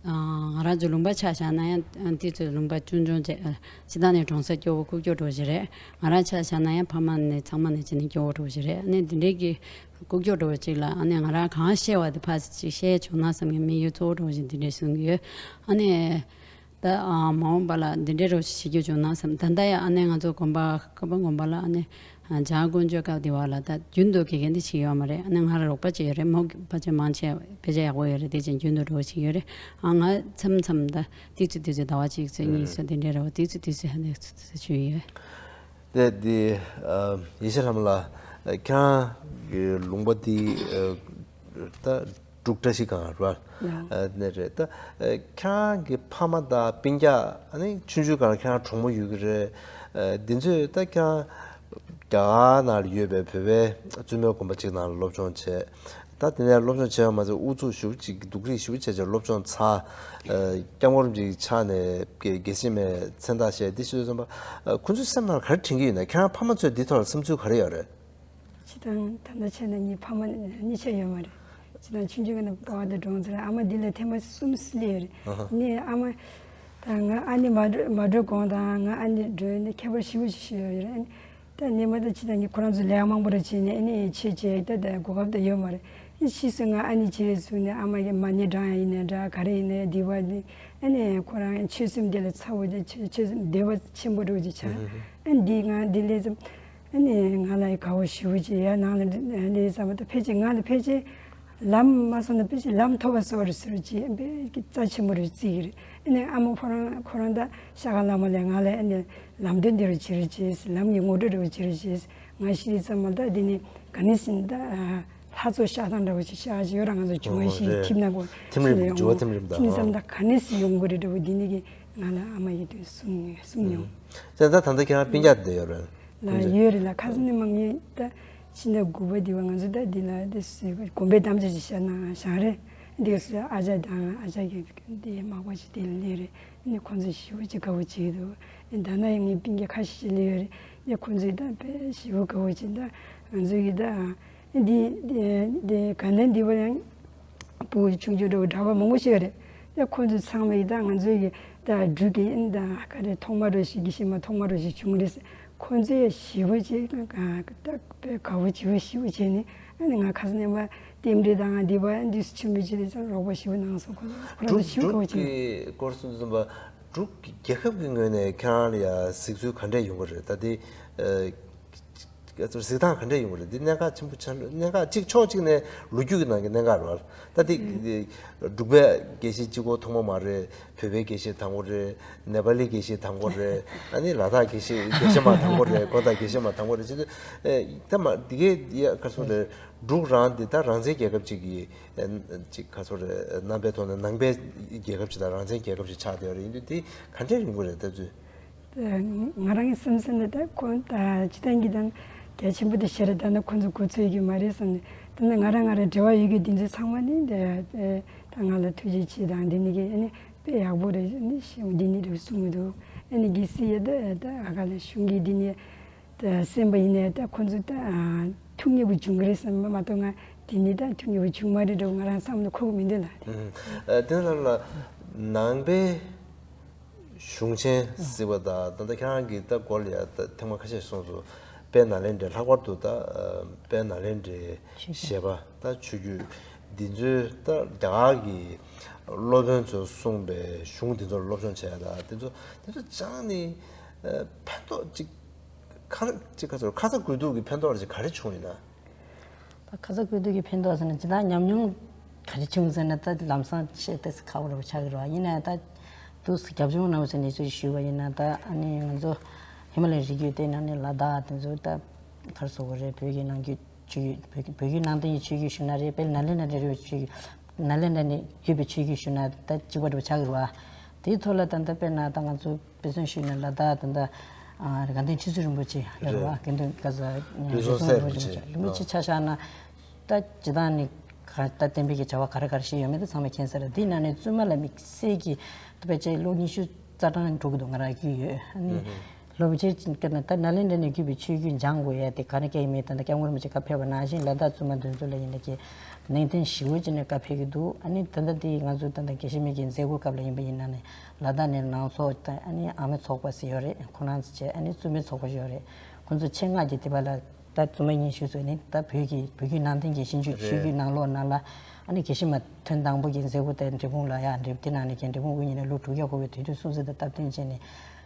ང་རང་ཚོ་ལུང་པ་ཆ་བཞག་ན་ཡང་དེ་ཚོའི་ལུང་པ་ཆུང་ཆུང་བྱས། སྤྱི་བཏང་ནས་གྲོང་གསེབ་སྐྱོ་བོ་ཁུག་ཀྱོག་འདྲ་བོ་ཞིག་རེད། ང་རང་ཆ་བཞག་ན་ཡང་ཕ་མ་ནས་ཚང་མ་ནས་བྱས་ན་སྐྱོ་བོ་འདྲ་བོ་ཞིག་རེད། ཨ་ནི་འདི་འདྲའི་གི་ཁུག་ཀྱོག་འདྲ་བོ་ཅིག་ལ་ཨ་ནི་ང་རང་གང་ཤེས་པ་དེ་ཕར་ཅིག་བཤད་བྱུང་ན་བསམ་གྱི་དམིགས་ཡུལ་གཙོ་བོ་འདྲ་བོ་ཞིག་འདི་འདྲས་གསུང་གི་ཡོད། ཨ་ནི་ད་ཨ་མ་འོངས་པ་ལ་འདི་འདྲའི་རོགས་ཞིག་བྱེད་རྒྱུ་བྱུང་ན་བསམ། ད་ལྟ་ཡང་ཨ་ནེ་ང་ཚོ་དགོན་པ་ཀ་པ་དགོན་པ་ལ་ཨ་ནེ་འཇང་དཀོན་མཆོག་སྐབས་དེ་བ་ལ་ད་རྒྱུན་དུ་དགེ་རྒན་དེ་ཞིག་ཡོད་མ་རེད། ཨ་ནེ་ང་ར་རོགས་པ་ཅིག་ཡོད་རེད། མོ་དགེ་བ་ཅིག་མང་ཆེ་དཔེ་ཆ་ཡག་པོ་ཡོད་རེད། དེ་ཅན་རྒྱུན་དུ་འགྲོ་བ་ཅིག་ཡོད་རེད། ཨ་ང་མཚམས་མཚམས་ད་ཏིག་ཙི་ཏིག་ཙི་ཟླ་བ་གཅིག་ཙམ་གཉིས་ཙམ་དེ་འདྲའི་ར་བ་ཏིག་ཙི་ཏིག་ཙི་ཧ་ནེ་ཞུ་ཡོད། དེ་དེ་ཨ་ཡེ་ཤེས་ལྷ་མོ་ལགས། ཨ་ཁྱེད་རང་གི་ལུང་པ་དེ་ཨ་ད་འབྲུག་བཀྲ་ཤིས་སྒང་རེད་པ། ལགས། ཨ་ནི་རེད། ད་ཨ་ཁྱེད་རང་གི་ཕ་མ་དང་སྤུན་ཀྱག་ཨ་ནི་ཆུང་ཆུང་སྒང་ལ་ཁྱེད་རང་གྲོགས་མོ་ཡོད་ཀྱི་རེད། ཨ་འདི་ཚོས་ད་ཁྱེད་རང་རྒྱ་གར་ནང་ལ་ཡོད་པའི་བོད་པའི་བཙུན་མའི་དགོན་པ་གཅིག་ནང་ལ་སློབ་སྦྱོང་བྱས། ད་དེ་ནས་སློབ་སྦྱོང་བྱས་པ་མ་ཟད་ཨུ་ཚུགས་ཞེ་པོ་ཅིག་སྡུག་རུས་ཞེ་པོ་བྱས་བྱས་སློབ་སྦྱོང་ཚར། ཨ་སྐྱབས་མགོན་རིན་པོ་ཆེ་ཕྱག་ནས་དགེ་དགེ་བཤེས་མའི་མཚན་རྟགས་བཞེས། འདི་ཞུ་དུས་ཙམ་པ་ཨ་ཁོ་ཚོའི་སེམས་ནང་ལ་ག་རེ་དྲན་གྱི་ཡོད་ན། ཁྱེད་རང་ཕ་མ་ཚོས་འདི་ཐོག་ལ་བསམ་ཚུལ་ག་རེ་ཡོད་རེད། སྤྱིར་བཏང་ད་ལྟ་བྱས་ན་ངའི་ཕ་མ་གཉིས་ཆ་ཡོད་མ་རེད། སྤྱིར་བཏང་ཆུང་ཆུང་སྒང་ནས་པ་ཕ་དང་གྲོངས་ཚར། ཨ་མ་འདི་ལ་ཐེངས་མ་གསུམ་སླེབས་ཡོད་རེད། ཨ་ཧ། ནས་ཨ་མ་ད་ང་ཨ་ནེ་མ་འགྲོ་མ་འགྲོ་གོང་དང་ང་ཨ་ནེ་འགྲོ་ནས་ཁྱད་པར་ཞེ་པོ་ཞིག་ཞིག་ཡོད་རེད། ད་ནས་མ་ད་ཕྱི་ད་ངས་ཁོ་རང་ཚོ་ལས་ཀ་མང་པོ་རེ་བྱས་ནས་ཨ་ནི་ཆེད་བྱས་ད་ད་གོ་སྐབས་ད་ཡོད་མ་རེད། ཕྱིས་སུ་ང་ཨ་ནེ་བྱས་བཟུང་ནས་ཨ་མ་གི་མ་ཎི་བགྲང་ཡ་ཡིན་ནའི་འདྲ་ག་རེ་ཡིན་ནའི་འདི་བ་ནི་ཨ་ནི་ཁོ་རང་ཆོས་སེམས་འདི་ལ་ཚ་བོ་དེ་ཆོས་ཆོས་སེམས་འདོད་པ་ཆེན་པོ་འདྲ་བོ་ཅིག་ཆགས། ཨ་ནི་འདི་ང་འདི་ལས་ཙམ་ཨ་ནི་ང་ལ་ཡི་དགའ་བོ་ཞེ་པོ་ཅིག་ཡ་ནང་ལ་ལས་ཙམ་ད་ཕལ་ཆེར་ང་ལ་ཕལ་ཆེར་ལམ་མ་སོང་ན་ཕལ་ཆེར་ལམ་ཐོབ་པ་སོགས་རེ་ཟེར་ཅིག་དཔེ་རྩ་ཆེན་པོ་རེ་བརྩི་གི་རེད། ཨ་ནི་ཨ་མ་ཁོ་རང་ཁོ་རང་ད་ཤ་ཁ་ལ་མ་ལས་ང་ལ་ཨ་ནི་ལམ་སྟོན་འདི་རུ་བྱེད་རུ་བྱེད། ལམ་གྱི་ངོ་སྤྲོད་རུ་བྱེད་རུ་བྱེད། ང་ཤི་དུས་ཙམ་མ་ད་འདི་ནི་ག་ནི་ཟིན་ད་ལྷ་ཚོགས་ཤ་ཐང་འདྲ་བོ་ཞིག་ཤ་ཞིག་ཡོད་ར། ང་ཚོ་འབྱུང་བ་ཞིག་ཐིམ་ན་གོ་ཐིམ་རིམ་འབྱུང་བ་ཐིམ་རིམ་ད་ཐིམ་ཙམ་ད་ག་ནི་ཟིན་ཡོང་གི་རེད་འདྲ་བོ་འདི་ནི་གི་ང་ལ་ཨ་མ་ཡིན་དུས་གསུང་གསུང་མྱོང་། ད་ད་ད་ལྟ་ཁྱེད་རང་སྤུན་ཀྱག་དེ་ཡོད་རེད། ལ་ཡོད་རེད་ལ། ཁ་སང་ནས་མ་ངས་ད་ཕྱི་ཟླ་དགུ་པ་འདི་བ་ང་ཚོ་ད་འདི་ལ་དེ་སུས་དགོན་པའི་དམ་བཅའ་ཞིག་བཞག་ན་བཞག་རེད། འདི་སུ་ཨ་ཅག་དང་ཨ་ཅག་གི་འདི་མག་པ་ཞིག་དེ་ལས་རེད། ཨ་ནི་ཁོང་ཚོ་ཞེ་པོ་ཅིག་དགའ་བོ་བྱེད་ཀྱི་འདུག་ཨ་ད་ན་ཡང་ངའི་སྤུན་ཀྱག་ཁ་ཤས་ཤིག་སླེབས་ཡོད་རེད། ཨ་ཁོང་ཚོས་ད་དཔེ་ཞེ་པོ་དགའ་བོ་བྱེད། ད་ང་ཚོ་གི་ད་འདི་འདི་དགའ་ལྡན་འདི་བ་ཡང་ཕྲུ་གུ་ཆུང་ཆུང་འདྲ་བོ་གྲྭ་པ་མང་པོ་ཞིག་ཡོད་རེད། ད་ཁོང་ཚོ་ཚང་མ་ཡི་ད་ང་ཚོ་གི་ད་འབྲུག་གི་ཨ་ནི་ད་ག་རེ་ཐོག་མ་འདྲ་ཞིག་གི་ཤི་མ་ཐོག་མ་འདྲ་ཞིག་བྱུང་རེད། ཁོང་ཚོས་ཞེ་པོ་ཅིག་ད་དཔེ་དགའ་བོ་བྱེད་པོ་ཞེ་པོ་བྱས་ནས་ཨ་ནི་ང་ཁ་སང་ནས་མ་རྟེན་འབྲེལ་དང་འདི་བ་འདི་སུ་ཆེན་པོ་ཅིག་རེད་ཙང་རོགས་པ་ཞེ་པོ་གནང་སོང་། ཁོང་ཚོ་ཁོ་རང་ཚོ་འབྲུག་ཞེ་པོ་དགའ་བོ་འབྲུག་བྱེད་ཀྱི་སྐོར་གསུངས་དུས་ཙམ་པ་འབྲུག་རྒྱལ་ཁབ་ཀྱི་ངོས་ནས་ཁྱེད་རང་ལ་ཡ་གཟིགས་ཚུལ་ག་འདྲས་ཡོང་གི་རེད། ད་དེ་ཨ་ ག་ཚོད་གཟིགས་སྟངས་ག་འདྲས་ཡོང་གི་རེད། འདི་གནད་འགག་ཆེན་པོ་ཆགས། གནད་འགག་གཅིག་ཕྱོགས་གཅིག་ནས་ལོ་རྒྱུས་ཀྱི་ནང་གི་གནད་འགག་རེད་བ། ད་འདི་འབྲུག་པའི་དགེ་བཤེས་གཅིག་པོ་ཐོག་མ་མ་རེད། བོད་པའི་དགེ་བཤེས་དང་པོ་རེད། ནེ་པ་ལི་དགེ་བཤེས་དང་པོ་རེད། ཨ་ནི་ལ་དྭགས་དགེ་བཤེས་དགེ་བཤེས་མ་དང་པོ་རེད། གོ་ད་དགེ་བཤེས་མ་དང་པོ་རེད། ཅེས་ད་མ་འདི་གའི་ཡ་ག་ཚོད་རེད། འབྲུག་རང་འདི་ད་རང་བཙན་རྒྱལ་ཁབ་ཅིག་གི་ཅིག་ག་ཚོད་རེད། རྣམ་པའི་ཐོག་ནས་ནང་པའི་རྒྱལ་ཁབ་ཅིག་དང་རང་བཙན་རྒྱལ་ཁབ་ཅིག་ཆགས་བསྡད་ཡོད་རེད། ཡིན་དུས་འདི་ག་འདྲས་ཡོང་གི་རེད་ལྟ་ཚུལ། ང་རང་གི་སེམས་སེམས་ནས་ད་ཁོང་ད་སྤྱི་བཏང་གི་དང་གལ་ཆེན་པོ་དེ་ཤེས་རེད། ད་ནི་ཁོང་ཚོ་གོ་ཚོད་ཡོད་ཀྱི་མ་རེད་བསམ་ནས། ད་ནི་ང་རང་ང་རང་འབྲེལ་བ་ཡོད་ཀྱི་དེ་ཚོ་ཚང་མ་ནི་ད་ད་ང་ལ་ཐུགས་རྗེ་ཆེ་དང་འདི་ནི་གི་ཨ་ནི་དཔེ་ཡག་པོ་རེད། ཨ་ནི་ཤེས་འདི་ནི་རེད་གསུང་གི་འདུག་ཨ་ནི་གི་སི་ཡ་ད་ད་ཨ་ག་ལ་གཞུང་གི་འདི་ནི་ད་སེམས་པ་ཡིན་ནས་ད་ཁོང་ཚོ་ད་ཐུགས་མཉེས་པོ་བྱུང་གི་རེད་བསམ་མ་མ་གཏོགས་ང་འདི་ནི་ད་ཐུགས་མཉེས་པོ་བྱུང་མ་རེད་འགྲོ་ང་རང་བསམ་ནས་ཁོ་གི་མི་འདུག་ལ། ཨ་དེ་ལ་ལ་ནང་པའི་གཞུང་ཆེན་ཟེར་བ་དང་ད་ལྟ་ཁྱེད་རང་གིས་ད་སྐོར་ལ་ཡ་ད་ཐེངས་མ་ཁ་ཤས་གསུངས་སོང་། དཔལ་ནཱ་ལེནྡྲའི་ལྷག་པར་དུ་ད་དཔལ་ནཱ་ལེནྡྲའི་ཆོས་བརྒྱུད། ཞེས་པ་ད་ཆོས་བརྒྱུད་འདི་ཚོའི་ད་རྒྱ་གར་གྱི་སློབ་དཔོན་ཚོས་གསུངས་པའི་གཞུང་འདི་ཚོར་སློབ་སྦྱོང་བྱས་ད་འདི་ཚོ་འདི་ཚོ་ཅང་ནི་ཕན་ཐོགས་ཅིག་ཁ་ཅིག་ཁ་ཚོར་ཁ་ཚ་དགོས་གཏུགས་ཀྱི་ཕན་ཐོགས་ཅིག་ག་རེ་བྱུང་ཡིན་ན། ད་ཁ་ཚ་དགོས་གཏུགས་ཀྱི་ཕན་ཐོགས་ཟེར་ན་ཇི་ལྟར་ཉམས་མྱོང་ག་རེ་བྱུང་ཟེར་ན་ད་ལམ་སང་བཤད་ཏེ་ཁག་པོ་རུ་ཆགས་ཀྱི་རེད་བ། ཡིན་ན་ད་དུས་སུ་རྒྱབ་ལྗོངས་ནང་ཟེར་ནས་ཚུལ་ཞུས་པ་ཡིན་ན་ད་ཨ་ནི་ང་ཚོ་ཧི་མ་ལ་ཡའི་རི་རྒྱུད་དེ་ནང་ནས་ལ་དྭགས་དེ་ཚོ་ད་གར་སོགས་པ་རེད། བོད་ཀྱི་ནང་རྒྱུད་ཆོས་བརྒྱུད་བོད་ཀྱི་བོད་བརྒྱུད་ནང་བསྟན་གྱི་ཆོས་བརྒྱུད་ཞུ་ན་རེད། དཔལ་ནཱ་ལེནྡྲ་ནས་རེད་ཆོས་བརྒྱུད་ནཱ་ལེནྡྲ་ནས་བརྒྱུད་པའི་ཆོས་བརྒྱུད་ཞུ་ན་ད་གཅིག་པ་འདྲ་བོ་ཆགས་ཀྱི་རེད་བ། དེའི་ཐོག་ལ་ད་ལྟ་དཔེར་ན་ད་ང་ཚོ་དཔེ་མཚོན་ཞུས་ན་ལ་དྭགས་ད་ལྟ་དགའ་ལྡན་ཁྲི་ཟུར་རིན་པོ་ཆེ་ཡོད་རེད་བ། རེད། དགེ་འདུན་བཀའ་ཟུར་རེད། རེད་སོང་སེ་རིན་པོ་ཆེ་རིན་པོ་ཆེ་ཆ་བཞག་ན་ད་སྤྱི་བཏང་ནི་ག་ད་བསྟན་པའི་གི་བྱ་བ་ག་རེ་ག་རེ་བྱས་ཡོད་མེད་ད་ཚང་མས་མཁྱེན་གསལ་རེད། དེའི་ནང་ནས་བཙུན་མ་ལ་དམིགས་བསལ་གྱི་ད་ཕལ་ཆེར་ལོ་ཉི་ཤུ་རྩ་གྲངས་འགྲོ་གི་འདུག་ང་རང་རྒྱུས་ཡོད། ཨ་ནི་ལོ་ཆེ་ཅིག་ཀྱང་ད་ནཱ་ལེནྡྲ་ནས་བརྒྱུད་པའི་ཆོས་བརྒྱུད་སྦྱང་དགོས་ཡ་དེ་ག་ནས་སྐྱེ་ཡིན་མེད་ད་ལྟ་སྐྱབས་མགོན་རིན་པོ་ཆེ་བཀའ་ཕེབས་པ་ནང་བཞིན་ལ་དྭགས་བཙུན་མ་འདི་ཚོ་ལ་ཡིན་ན་གི་ནན་ཏན་ཞེ་པོ་ཅིག་ནས་བཀའ་ཕེབས་ཀྱི་འདུག་ཨ་ནི་ད་ལྟ་དེ་ང་ཚོ་ད་ལྟ་དགེ་བཤེས་མའི་གི་མཛད་སྒོ་སྐབས་ལ་ཡིན་པ་ཡིན་ན་ནི་ལ་དྭགས་ནས་ནང་ཚོགས་དང་ཨ་ནི་ཨ་མའི་ཚོགས་པ་ཟེར་ཡོད་རེད། ཁོ་རང་ཚོ་བྱས་ཨ་ནི་བཙུན་མའི་ཚོགས་པ་ཡོད་རེད། ཁོ་ཚོ་ཆེད་མངགས་ཀྱིས་དེ་བ་ལ་ད་བཙུན་མ་སྙན་ཞུ་ཚོས་ནི་ད་བོད་ཀྱི་བོད་བརྒྱུད་ནང་བསྟན་གྱི་ཤིང་བརྒྱུད་ཆོས་བརྒྱུད་ནང་ལོགས་ནང་ལ་ཨ་ནི་དགེ་བཤེས་མ་ཐོན་དང་པོ་གི་མཛད་སྒོ་དེ་འབྲས་སྤུངས་ལ་ཡ་འབྲས་དེ་ནང་ནས་ཀྱི་འབྲས་སྤུངས་དབུ་བརྙེས་ནས་ལོ་དྲུག་བརྒྱ་འཁོར་བའི་དུས་དུས་སུ་ཟེར་དང་སྟབས་བསྟུན་བྱས་ནས་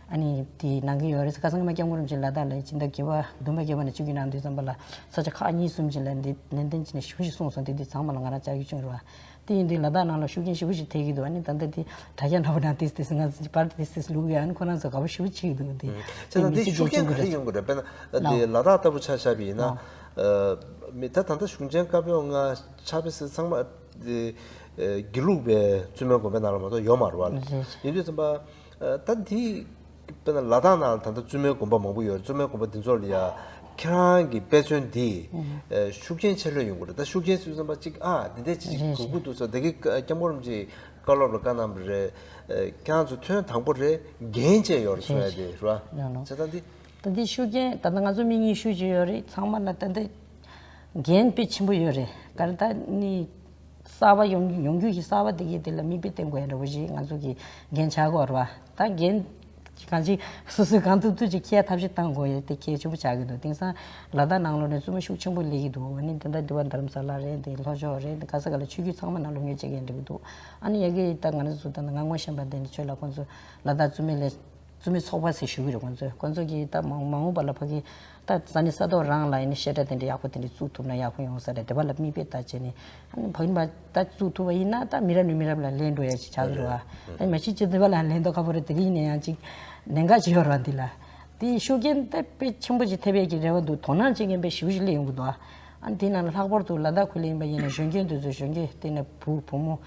ཨ་ནི་དེ་གནང་གི་ཡོད་རེད། ཁ་སང་ང་སྐྱབས་མགོན་རིན་པོ་ཆེ་ལ་དྭགས་ལ་སྤྱི་ཟླ་བརྒྱད་པ་བདུན་པ་བརྒྱད་པ་ནས་ཆིབས་བསྒྱུར་གནང་དུས་ཙམ་པ་ལ་ས་ཆ་ཁག་གཉིས་གསུམ་ཅིག་ལ་འདི་ནན་ཏན་བྱས་ནས་ཞུ་ཞིག་གསུངས་སོང་། དེ་དུས་ཚང་མ་ལ་ང་རང་བཅར་རྒྱུ་བྱུང་རེད་བ། དེ་ཡིན་དུས་ལ་དྭགས་ནང་ལ་ཤུགས་རྐྱེན་ཞེ་པོ་ཞིག་ཐེབས་ཀྱི་འདུག་ཨ་ནི་ད་ལྟ་དེ་དྲ་རྒྱ་འདྲ་པོ་ནང་ཏིས་ཏིས་ང་ཚོ་པར་ཏིས་ཏིས་བླུགས་ཡོད། ཨ་ནི་ཁོ་རང་ཚོ་དགའ་པོ་ཞེ་པོ་བྱེད་ཀྱི་འདུག་དེ་ཨ་ནི་ད་ལྟ་དེ་ཤུགས་རྐྱེན་ག་རེ་ཡོང་གི་རེད། དཔེར་ན་དེ་ལ་དྭགས་ལྟ་བུ་ཆ་བཞག་པ་ཡིན་ན་མི་ད་ད་ལྟ་གཞུང་ཆེན་བཀའ་པོད་ལྔ་ཕྱག་དཔེ་སྲིད་ཚང་མ་དེ་དགེ་ལུགས་པའི་བཙུན་མའི་དགོན་པའི་ནང་ལ་མ་གཏོགས་ཡོད་མ་རེད་བ། ཡིན་དུས་ཙམ་པ་ད་འདི་དཔེར་ན་ལ་དྭགས་ནང་ལ་ད་ལྟ་བཙུན་མའི་དགོན་པ་མང་པོ་ཡོད་རེད། བཙུན་མའི་དགོན་པ་འདི་ཚོ་ལ་ཡ་ཁྱེད་རང་གི་དཔེ་མཚོན་འདི་ཨེ་ཤུགས་རྐྱེན་ཆེ་ལོས་ཡོང་གི་རེད། ད་ཤུགས་རྐྱེན་ཟེར་དུས་ཙམ་པ་གཅིག་ཨ་འདི་འདྲས་ཅིག་རེད་དགོས་ཀྱི་འདུག་ཟེར་དེ་གི་སྐྱབས་མགོན་རིན་པོ་ཆེས་བཀའ་སློབ་ལ་བཀའ་གནང་བ་རེད། ཨེ་ཁྱེད་རང་ཚོ་ཐོན་དང་པོ་རེད། འགན་བཅས་ཡོད་རེད་གསུང་ཡ་དེ་རེད་བ། ཡང་ནོ། བྱས་ཙང་འདི་ད་འདི་ཤུགས་རྐྱེན་ད་ལྟ་ང་ཚོ་མི་ཉི་ཤུ་ཅིག་ཡོད་རེད། ཚང་མ་ལ་ད་འདི་འགན་དཔེ་ཆེན་པོ་ཡོད་རེད། ག་རེ་ད་ནི་གསར་པ་ཡོང་ཡོང་རྒྱུ་ཞིག་གསར་པ་དེ་གའི་དེ་ལ་མིག་དཔེ་བསྟན་དགོས་ཡ་འདྲ་བོ་ཞིག་ང་ཚོ་གི་འགན་ཆགས་ཀྱི་ཡོད་རེད་བ། ད་འགན་གང་ཅི་སོ་སོས་གང་ཐུབ་ཐུབ་ཅིག་ཁྱེད་ཐབས་ཤེས་བཏང་དགོས་ཡ་དེ་གལ་ཆེན་པོ་ཆགས་ཀྱི་འདུག་དེང་སང་ལ་དྭགས་ནང་ལོགས་ནས་བཙུན་མ་ཤུགས་ཆེན་པོ་སླེབས་ཀྱི་འདུག་ཨ་ནི་དེ་འདྲ་འདི་བ་རྡ་རམ་ས་ལ་རེད། དེ་ལྷོ་ཕྱོགས་རེད། དེ་ག་ས་ག་ལ་ཆོས་བརྒྱུད་ཚང་མ་ནང་སློབ་གཉེར་བྱེད་མཁན་འགྲིག་གི་འདུག་ཨ་ནི་ཡ་གི་ད་ང་རང་ཚོ་ད་ང་སྔོན་བཤད་པ་དེ་འདྲ་ཆོས་ལ་ཁོང་ཚོ་ལ་དྭགས་བཙུན་མའི་ལས་བཙུན་མའི་ཚོགས་པ་ཟེར་ཞུ་གི་རེད། ཁོང་ཚོས་ཁོང་ཚོ་གིས་ད་མ་མ་འོངས་པ་ལ་ཕ་གི་ད་ས་གནས་ས་ཐོག་རང་ལ་ཡིན་ན་བཤད་གྲྭ་དེ་འདྲ་ཡག་པོ་དེ་འདྲ་བཙུགས་ཐུབ་ན་ཡག་པོ་ཡོང་ས་རེད། དེ་བ་ལ་མིག་དཔེ་ལྟ་བྱས་ནས་ཨ་ནི་ཕ་གི་མ་ད་བཙུགས་ཐུབ་པ་ཡིན་ན་ད་མི་རབས་ནས་མི་རབས་ལ་ལེན་འགྲོ་ཡ་ཞིག་ཆགས་ཀྱི་རེད་བ། ཨ་ནི་མ་གཞི་ཅི་དེ་བ་ལ་ལེན་མདོག་ཁ་པོ་རེད། དེ་གི་ཡིན་ན་ཡང་ཅིག་གནད་འགག་ཅིག་ཡོད་རེད་བ། འདི་ལ་དེ་ཤུགས་རྐྱེན་དེ་དཔེ་ཆེན་པོ་ཅིག་ཐེབས་ཡས་ཀྱི་རེ་བ་འདུག་དོ་སྣང་བྱེད་མཁན་དཔེ་ཞེ་པོ་ཞིག་སླེབས་ཡོང་གི་འདུག་ཨ་ནི་དེ་ནང་ལྷག་པར་དུ་ལ་དྭགས་ཁུལ་ལ་ཡིན་པ་ཡིན་ན་གཞོན་སྐྱེས་འདི་ཚོ་གཞོན་སྐྱེས་དེ་ནས་བུ་བུ་མོ་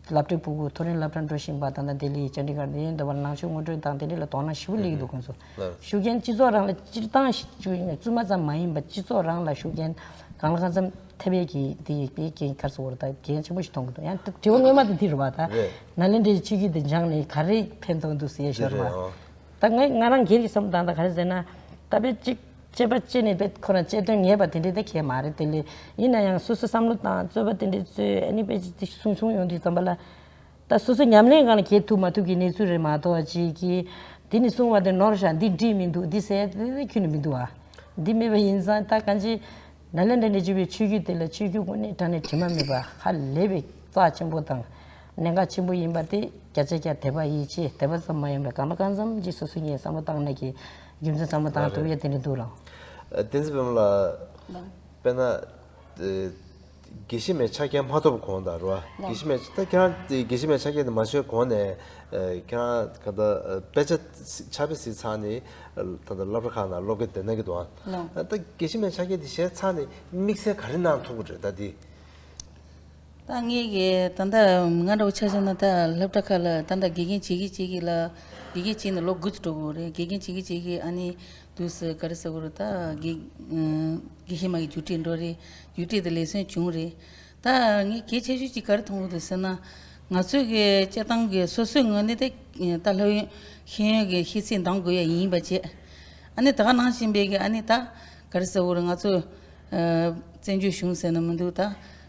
སློབ་གྲྭའི་སྤུ་གུ་མཐོ་རིམ་སློབ་གྲྭ་འགྲོ་བཞིན་པ་ད་ལྟ་ལྡི་ལི་ཅན་ཌི་གྷར་ཡིན་འདི་བ་ནང་ཆོས་ངོ་སྤྲོད་དང་དེ་འདྲ་ལ་དོ་སྣང་ཞེ་པོ་སླེབས་ཀྱི་འདུག་ཁོང་ཚོ་ལགས། ཤུགས་རྐྱེན་སྤྱི་ཚོགས་རང་ལ་སྤྱིར་བཏང་ཞིག་བཙུན་མ་ཙམ་མ་ཡིན་པ་སྤྱི་ཚོགས་རང་ལ་ཤུགས་རྐྱེན་གང་ལ་གང་འཚམ་ཐེབས་ཡས་ཀྱི་དེ་ཡི་དཔེ་རྐྱེན་ག་རེ་ཟེར་དགོས་རེད། ད་འགན་ཆེན་པོ་ཞིག་མཐོང་གི་འདུག་ཡང་དྲི་བ་སྔོན་མ་དེ་འདི་རེད་བ། ད་རེད། ནཱ་ལེནྡྲའི་ཆོས་བརྒྱུད་འདི་སྦྱངས་ནས་ག་རེ་ཕན་ཐོགས་འདུག་ཟེར་ཡས་ཞོར་རེད་བ། ཨོ། ད་ངས་ང་རང་སྒེར་གྱི་བསམ་བློ་བཏང་ད་ག་རེ་ཟེར་ན། ད་དཔེ་གཅིག་གཅེས་པ་གཅེས་ནས་དཔེ་ཁོ་རང་གཅེས་འདོན་ངེས་པ་དེ་འདྲས་ད་གལ་མ་རེད། དེ་ལས་ཡིན་ན་ཡང་སོ་སོ་བསམ་བློ་བཏང་རྩོད་པ་དེ་འདྲས་རྩོད་ཨ་ནི་དཔེ་གཅིག་དེ་གསུང་གསུང་ཡོང་དུས་ཙམ་པ་ལ། ད་སོ་སོ་ཉམས་ལེན་སྒང་ལ་གལ་ཐུབ་མ་ཐུབ་ཀྱི་གནས་ཚུལ་རེད་མ་གཏོགས་ཅིག་གིས་དེ་ནི་གསུང་བ་དེ་ནོར་བཞག་འདི་འགྲིག་མི་འདུག་འདི་ཟེར་དེ་ཁྱོན་ནས་མི་འདུག་ཨ། འདི་མེད་པ་ཡིན་ཙང་ད་གང་ཅི། ནཱ་ལེནྡྲ་ནས་བརྒྱུད་པའི་ཆོས་བརྒྱུད་དེ་ལ་ཆོས་བརྒྱུད་དངོས་གནས་དྲང་གནས་དྲི་མ་མེད་པ་ཧ་ལས་པའི་རྩ་ཆེན་པོ་དང་གནད་འགག་ཆེན་པོ་ཡིན་པ་དེ་བརྒྱ་ཆ་བརྒྱ་དད་པ་ཡིད་ཆེས་དད་པ་ཙམ་མ་ཡིན་པར་གང་ལ་གང་འཚམ་གྱིས་སོ་སོ་ངས་བསམ་བློ་བཏང་ན་གི་རྒྱུ་མཚན་བསམ་བློ་བཏང་ཐུབ་ཡ་དེ་འདྲ་འདུག་རང་། བསྟན་འཛིན་པད་མ་ལགས། ལགས། དཔེར་ན། ཨེ། དགེ་བཤེས་མའི་ཕྱག་འཁྱེར་མ་ཐོབ་གོང་དང་རེད་བ། ལགས། དགེ་བཤེས་མའི་ད་ཁྱེད་རང་དེ་དགེ་བཤེས་མའི་ཕྱག་འཁྱེར་དེ་མ་ཞུས་གོང་ནས། ཨེ། ཁྱེད་རང་ག་ད་ཨེ། དཔེ་ཆ་ཕྱག་དཔེ་གཟིགས་ཚར་ནས། ད་ལྟ་སློབ་གྲྭ་ཁག་ནང་སློབ་དགེ་དེ་ན་གི་འདུག་ཨ། ལགས། ད་དགེ་བཤེས་མའི་ཕྱག་འཁྱེར་དེ་བཞེས་ཚར་ནས་དམིགས་བསལ་ག་རེ་གནང་ཐུབ་ཀྱི་རེད་ད་དེ། ད་ངས་གི་ད་ལྟ་ང་འདྲ་བོ་ཆ་བཞག་ན་ད་སློབ་གྲྭ་ཁག་ལ་ད་ལྟ་དགེ་རྒན་བྱེད་ཀྱི་བྱེད་ཀྱི་ལ། དགེ་རྒན་བྱས་ནས་ལོ་དགུ་ཙམ་འགྲོ་གི་རེད། དགེ་རྒན་བྱེད་ཀྱི་བྱེད་ཀྱི་ཨ་ནི་དུས་སུ་ག་རེ་ཟེར་དགོས་རེད། ད་དགེ་ཨ་དགེ་བཤེས་མ་གི་རྒྱུགས་སྤྲོད་འགྲོ་རེད། རྒྱུགས་སྤྲོད་དེ་ལེགས་སོན་བྱུང་རེད། ད་ངས་གལ་ཆེ་ཤོས་ཅིག་ག་རེ་མཐོང་གི་འདུག་ཟེར་ན། ང་ཚོའི་གི་སྤྱིར་བཏང་གི་སོ་སོའི་ངོས་ནས་དེ་ད་སློབ་ཡོན་ཤེས་ཡོན་གི་ཤེས་ཚད་འདང་དགོས་ཡ་ཡིན་པ་བྱས། ཨ་ནི་ད་ག་ནང་བཞིན་པའི་གི་ཨ་ནི་ད་ག་རེ་ཟེར་དགོས་རེད། ང་ཚོ་ཨ་བཙན་བྱོལ་གཞུང་ཟེར་ན་མི་འདུག་ད་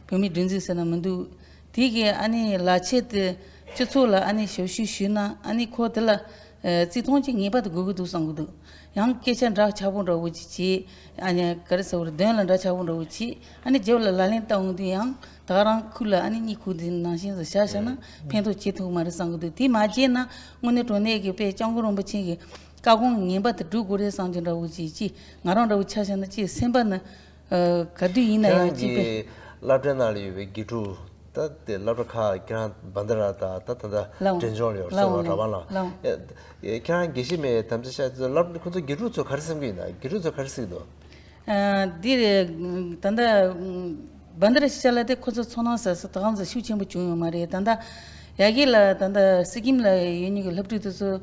བོད་མིའི་སྒྲིག་འཛུགས་ཟེར་ན་མི་འདུག་དེ་གི་ཨ་ནི་ལག་ཁྱེར་དེ་སྤྱི་ཚོགས་ལ་ཨ་ནི་ཞབས་ཞུ་ཞུས་ན་ཨ་ནི་ཁོ་དེ་ལ་ཨ་བརྩི་མཐོང་ཅིག་ངེས་པར་དུ་དགོས་ཀྱི་འདུག་བསམ་གྱི་འདུག་ཡང་སྐད་ཆ་འདྲ་ཆགས་པོ་འདྲ་བོ་ཅིག་བྱས། ཨ་ནི་ག་རེ་ཟེར་དགོས་རེད། དོན་ལ་འདྲ་ཆགས་པོ་འདྲ་བོ་བྱས། ཨ་ནི་རྗེས་ལ་ལག་ལེན་བསྟར་འོང་དུས་ཡང་ད་ག་རང་ཁུལ་ལ་ཨ་ནི་གཉིད་ཁུག་དེ་ནང་བཞིན་དུ་བཞག་བཞག་ན་ཕན་ཐོགས་བྱེད་ཐུབ་མ་རེད་བསམ་གྱི་འདུག་དེ་མ་བྱས་ན་དངོས་གནས་དྲང་གནས་ཀྱི་དཔེ་སྐྱབས་མགོན་རིན་པོ་ཆེ་གི་བཀའ་དགོངས་ངེས་པར་དུ་སྒྲུབ་དགོས་རེད་བསམ་གྱི་འདྲ་བོ་ཅིག་ཅིག་ང་རང་འདྲ་བོ་ཆ་བཞག་ན་ཅིག་སེམས་པ་ནི་ཨ་ག་དུས་ཡིན་ན་ཡང་ཅིག་དཔེ། ཁྱེད་རང་གི་སློབ་གྲྭའི་ནང་ལ་ཡོད་པའི་དགེ་ཕྲུག་ད་དེ་སློབ་གྲྭ་ཁག་ཁྱེད་རང་བན་ད་ར་དང་ད་ད་ལྟ་ལའོ། འབྲས་ལྗོངས་ལ་ཡོད་ལའོ་སོང་ལའོ་ར་བ་ལ། ལའོ། ཨེ་ཁྱེད་རང་དགེ་བཤེས་མའི་དམ་བཅའ་བཞག་དུས་སློབ་ཁོ་ཚོ་དགེ་ཕྲུག་ཚོ་ག་རེ་བསམ་གྱི་ཡོད་ན། དགེ་ཕྲུག་ཚོ་ག་རེ་ཟེར་གྱི་འདུག་ཨ་འདི་རེད། ད་ལྟ་བན་ད་ར་ཤི་ཤ་ལ་དེ་ཁོ་ཚོ་ཚོར་སྣང་ཟ་ས་ད་གང་ཟ་ཤུགས་ཆེན་པོ་བྱུང་ཡོད་མ་རེད། ད་ལྟ་ཡ་གི་ལ་ད་ལྟ་སི་ཀིམ་ལ་ཡོད་མཁན་གྱི་སློབ་ཕྲུག་དེ་ཚོ་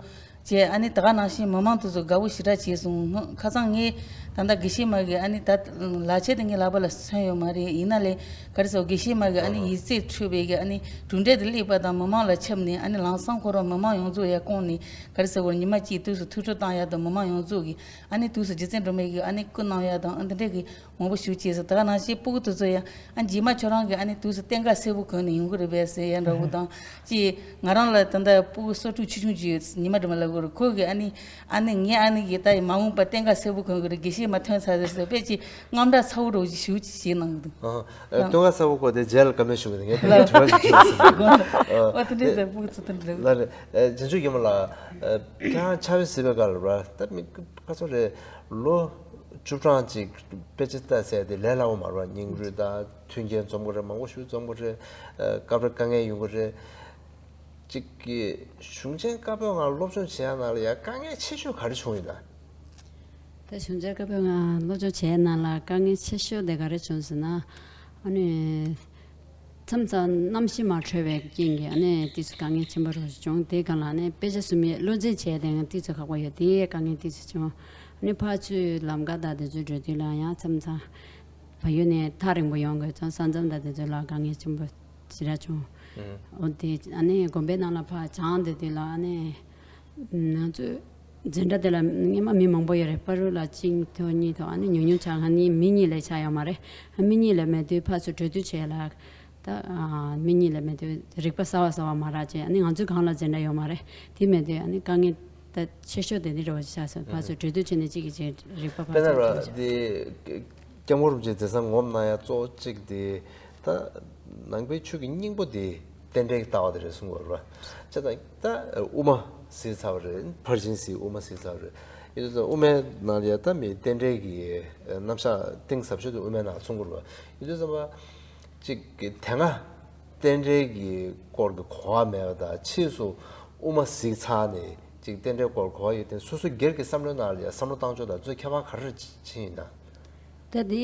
བྱས། ཨ་ནི་ད་ག་ནང་བཞིན་མི་མང་དེ་ཚོ་དགའ་བོ་ཞེ་དྲག་བྱས་སོང་། ཧ་ཁ་སང་ངས་ད་ལྟ་དགེ་བཤེས་མ་གི་ཨ་ནི་ད་ལག་ཁྱེར་དེ་ངའི་ལག་པ་ལ་སོན་ཡོད་མ་རེད། ཡིན་ན་ལས་ག་རེ་ཟེར་དགེ་བཤེས་མ་གི་ཨ་ནི་ཡིག་ཚད་འཕྲོད་པའི་གི་ཨ་ནི་གྲུབ་འབྲས་དེ་སླེབས་པ་དང་མི་མང་ལ་ཁྱབ་ནས་ཨ་ནི་ལམ་སང་ཁོ་རང་མི་མང་ཡོངས་རྫོགས་ཡར་བསྐོང་ནས་ག་རེ་ཟེར་དགོས་རེད། ཉི་མ་གཅིག་དུས་སུ་ཐུགས་སྤྲོ་བཏང་ཡ་དང་མི་མང་ཡོངས་རྫོགས་ཀྱི་ཨ་ནི་དུས་སུ་རྗེ་བཙུན་སྒྲོལ་མའི་གི་ཨ་ནི་སྐུ་གནང་ཡ་དང་ཨ་འདི་འདྲས་ཀྱི་མང་པོ་ཞིག་བྱས་སོང་། ད་ག་ནང་བཞིན་སྤུ་གུ་དེ་ཚོ་ཡང་ཨ་རྗེས་མ་ཁྱོད་རང་གི་ཨ་ནི་དུས་སུ་སྟོན་ཁ་སེར་པོ་གོན་ནས་ཡོང་གི་རེད་པས་ཟེར་ཡ་འདྲ་བོ་དང་ཅིག་ང་རང་ལ་ད་ལྟ་སྤུ་གུ་སོ་ཕྲུག་ཆུང་ཆུང་ཅིག་ཡོད། ཉི་མ་སྒྲོལ་མ་ལབ་དགོས་རེད། ཁོ་གི་ཨ་ནི་ཨ་ནི་ངའི་ཨ་ནི་གི་ད་ཡི་མ་འོངས་པ་སྟོན་ཁ་སེར་པོ་གོན་གི་རེད། དགེ་བཤེས་མ་ཐོན་ཚར་ཟེར་ཟེར་དཔེ་ཅིག་དངངས་སྐྲག་ཚ་བོ་འདྲ་བོ་ཅིག་ཞེ་པོ་ཅིག་བྱས་གནང་གི་འདུག་ཨ། ཨ། སྟོན་ཁ་སེར་པོ་གོན་དེ་རྗེས་ལ་བཀའ་མོལ་ཞུ་གི་འདུག་ངས་དེ་ལ་དྲི་བ་ཞིག་དྲིས་ཟིན། ཨ་དེ་འདྲའི་ཟེར་སྤུ་གུ་ཚོ་དེ་འདྲ། ལ་རེད། ཨ་རྗེས་འཇུག་ཡིན་མ་ལ། ཨ་ཁྱེད་རང་ཕྱག་དཔེ་གཟིགས་པའི་སྐབས་ལ་ར་ད་མི་ཁ་ཚོ་རེད། ལོ་བཅུ་གྲངས་ཅིག་དཔེ་ཆ་ལྟ་ཟེར་དེ་ལས་སླ་བོ་མ་རེད་བ། རྙིང་རུས་དང་མཐུན་རྐྱེན་འཛོམས་དགོས་རེད། མང་པོ་ཞིག་འཛོམས་དགོས་རེད། ཨ་སྐབས་རེ་དཀའ་ངལ་ཡོང་གི་རེད། གཅིག་གི་གཞུང་ཆེན་བཀའ་པོད་ལྔ་སློབ་སྦྱོང་བྱེད་ཡ་ནང་ལ་ཡ་དཀའ་ངལ་ཆེ་ཤོས་ག་རེ་བྱུང་ཡོད་ད། ད་གཞུང་ཆེན་བཀའ་པོད་ལྔ་སློབ་སྦྱོང་བྱེད་ཡ་ནང་ལ་དཀའ་ངལ་ཆེ་ཤོས་དེ་ག་རེ་བྱུང་ཟེར་ན། ཨ་ནི་མཚམས་མཚམས་གནམ་གཤིས་མ་འཕྲོད་པའི་རྐྱེན་གྱིས་ཨ་ནི་ཏོག་ཙམ་དཀའ་ངལ་ཆེན་པོ་རུ་བྱུང་། དེའི་སྒང་ལ་ཨ་ནི་དཔེ་ཆ་གསུམ་ཡས་བློ་འཛིན་བྱས་ཏེ་ཏོག་ཙམ་ཁག་པོ་ཡོད། དེའི་དཀའ་ངལ་ཏོག་ཙམ་བྱུང་། ཨ་ནི་ཕར་ཚུར་ལམ་ཁ་དང་དེ་ཚོ་འགྲོ་དུས་ལ་ཡང་མཚམས་མཚམས་ཕ་ཡུལ་ནས་ཐག་རིང་པོ་ཡོང་དགོས་ཙང་ས་མཚམས་དང་དེ་ཚོ་ལ་དཀའ་ངལ་ཆེན་པོ་ཞེ་དྲག་བྱུང་། ཨུ། འོ་དེ་ཨ་ནི་དགོན་པའི་ནང་ལ་ཕར་སྦྱངས་བསྡད་དུས་ལ་ཨ་ནི་ང་ཚོ་འཛིན་གྲྭ་དེ་ལ་སྔོན་མ་མི་མང་པོ་ཡོད་རེད། ཕ་རུ་ལ་གཅིག་ཐོག་གཉིས་ཐོག་ཨ་ནི་ཉུང་ཉུང་ཆགས། ང་ནི་མི་གཉིས་ལས་ཆགས་ཡོད་མ་རེད། མི་གཉིས་ལས་མེད་དུས་ཕར་ཚུར་འགྲོ་དུས་བྱས་ལ་ད་མི་གཉིས་ལས་མེད་དུས་རིག་པ་གསར་བ་གསར་བ་མ་རག་བྱས། ཨ་ནི་ང་ཚོའི་སྒང་ལ་འཛིན་གྲྭ་ཡོད་མ་རེད། དེ་མེད་དུས་ཨ་ནི་དཀའ་ངལ་ད་ཆེ་ཤོས་དེ་འདི་འདྲ་བ་ཞིག་ཆགས་སོང་། ཕར་ཚུར་འགྲོ་དུས་བྱས་ནས་གཅིག་གིས་གཅིག་རིག་པ་ཕར་དཔེར་ན་ཚུར་ར་འགྲོ་བྱས། འདི་སྐྱབས་མགོན་རིན་པོ་ཆེས་དེང་སང་ངོམ་གནང་ཡ་གཙོ་བོ་གཅིག་དེ་ད་ནང་པའི་ཆོས་ཀྱི་སྙིང་པོ་དེ་རྟེན་འབྲེལ་གྱི་ལྟ་བ་དེ་རེད་གསུང་གི་ཡོད་རེད་བ། བྱས་ཙང་ད་དབུ་མ་གཟིགས་ཚར་བ་རེད། ཕར་ཕྱིན་གཟིགས། དབུ་མ་གཟིགས་ཚར་བ་རེད། ཡིན་དུས་ཙང་དབུ་མའི་ནང་ལ་ཡ་ད་མི་རྟེན་འབྲེལ་གྱི་རྣམ་གཞག་གཏིང་ཟབ་ཤོས་དེ་དབུ་མའི་ནང་གསུང་གི་ཡོད་རེད་བ། ཡིན་དུས་ཙང་བ། གཅིག་གི་དེ་སྔ་རྟེན་འབྲེལ་གྱི་སྐོར་གྱི་གོ་བ་མེད་པ་དང་ཕྱིས་སུ་དབུ་མ་གཟིགས་ཚར་ནས་ཅིག་རྟེན་འབྲེལ་སྐོར་གོ་བ་ཡོད་དེ་སོ་སོ་སྒེར་གྱི་བསམ་བློའི་ནང་ལ་ཡང་བསམ་བློ་བཏང་ཕྱོགས་དང་ཚོས་ཁྱད་པར་ག་རེ་ཕྱིན་ཡིན་ན། ད་དེ་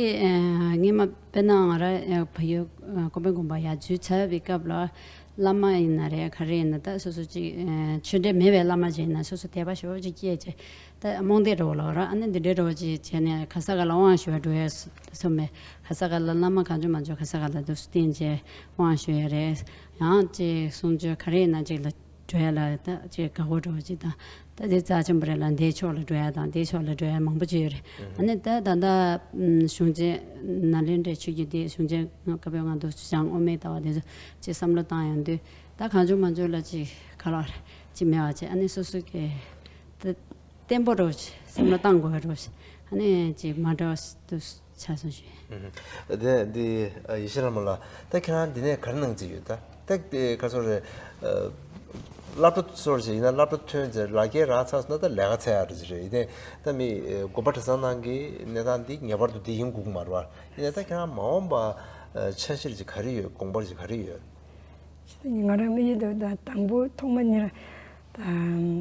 སྔོན་མ་དཔེར་ན་ང་རང་བལ་ཡུལ་ཀོ་པན་དགོན་པ་ཡར་འཛུལ་ཚར་བའི་སྐབས་ལ་བླ་མ་ཡིན་ན་རེད། ག་རེ་ཡིན་ན་ད་སོ་སོ་ཅིག་ཆོས་འབྲེལ་མེད་པའི་བླ་མ་ཅིག་ཡིན་ན་སོ་སོ་དད་པ་ཞེ་པོ་ཅིག་སྐྱེས་བྱས། ད་རྨོངས་དད་འདྲ་བོ་ལབ་ར། ཨ་ནི་འདི་འདྲའི་འདྲ་བོ་ཅིག་བྱས་ནས་ག་ས་ག་ལ་དབང་ཞུ་བར་འགྲོ་ཡ་སོ་མེད། ག་ས་ག་ལ་བླ་མ་གང་བྱུང་མང་བྱུང་ག་ས་ག་ལ་འདུག་སེ་བསྟེན་བྱས་དབང་ཞུ་ཡ་རེད། ཡང་ཅིག་གསུང་ཆོས་ག་རེ་ཡིན་ན་ཅིག་ལ་འགྲོ་ཡ་ལ་ད་ཅིག་དགའ་པོ་འདྲ་བོ་ཅིག་དང་། ད་དེ་རྩ་ཆེན་པོ་རེད་ལ་འདིའི་ཕྱོགས་ལ་འགྲོ་ཡ་དང་དེའི་ཕྱོགས་ལ་འགྲོ་ཡ་མང་པོ་ཅིག་ཡོད་རེད། ཨ་ནི་ད་ད་ད་གཞུང་ཆེན་ནཱ་ལེནྡྲའི་ཆོས་བརྒྱུད་དེ་གཞུང་ཆེན་བཀའ་པོད་ལྔ་འདུག་སེ་བྱང་དབུ་མའི་ལྟ་བ་དེ་ཚོ་ཅིག་བསམ་བློ་བཏང་ཡོང་དུས་ད་གང་བྱུང་མང་བྱུང་ལ་ཅིག་ག་ལ་ཅིག་མེད་པ་བྱས། ཨ་ནི་སོ་སོ་གི་ད། བརྟན་པོ་འདྲ་བོ་ཞིག་བསམ་བློ་བཏང་དགོས་པ་འདྲ་བོ་ཞིག་ཨ་ནི་ཅིག་མ་འདྲ་བ་ཞིག་ཏུ་ཆགས་སོང་ཞུ། ཨུ་ཧུམ། དེ་འདི་ཡེ་ཤེས་ལྷ་མོ་ལགས། ད་ཁྱེད་རང་འདི་ནས་ག་རེ་གནང་རྩིས་ཡོད་ད། ད་དེ་ག་ཚོད་རེད། ཨ། སློབ་གྲྭ་སོར་ཞིག་ཡིན་ན་སློབ་གྲྭ་ཐོན་རྗེས་ལག་འཁྱེར་རག་ཚར་སོང་ན་ད་ལས་ཀ་འཚོལ་ཡག་རེད་ཅིག་རེད། ཡིན་ནའི་ད་མི་དགོན་པ་གྲྭ་ཚང་ནང་གི་གནས་སྟངས་འདི་ངེས་པར་དུ་འདི་ཡིན་དགོས་ཀྱི་མ་རེད་བ། ཡིན་ནའི་ད་ཁྱེད་རང་མ་འོངས་པ་འཆར་གཞི་ཅིག་ག་རེ་ཡོད། དགོངས་པ་ཅིག་ག་རེ་ཡོད། ང་རང་དམིགས་ཡུལ་དུ་ད་དང་པོ་ཐོག་མ་ཉིད་ད་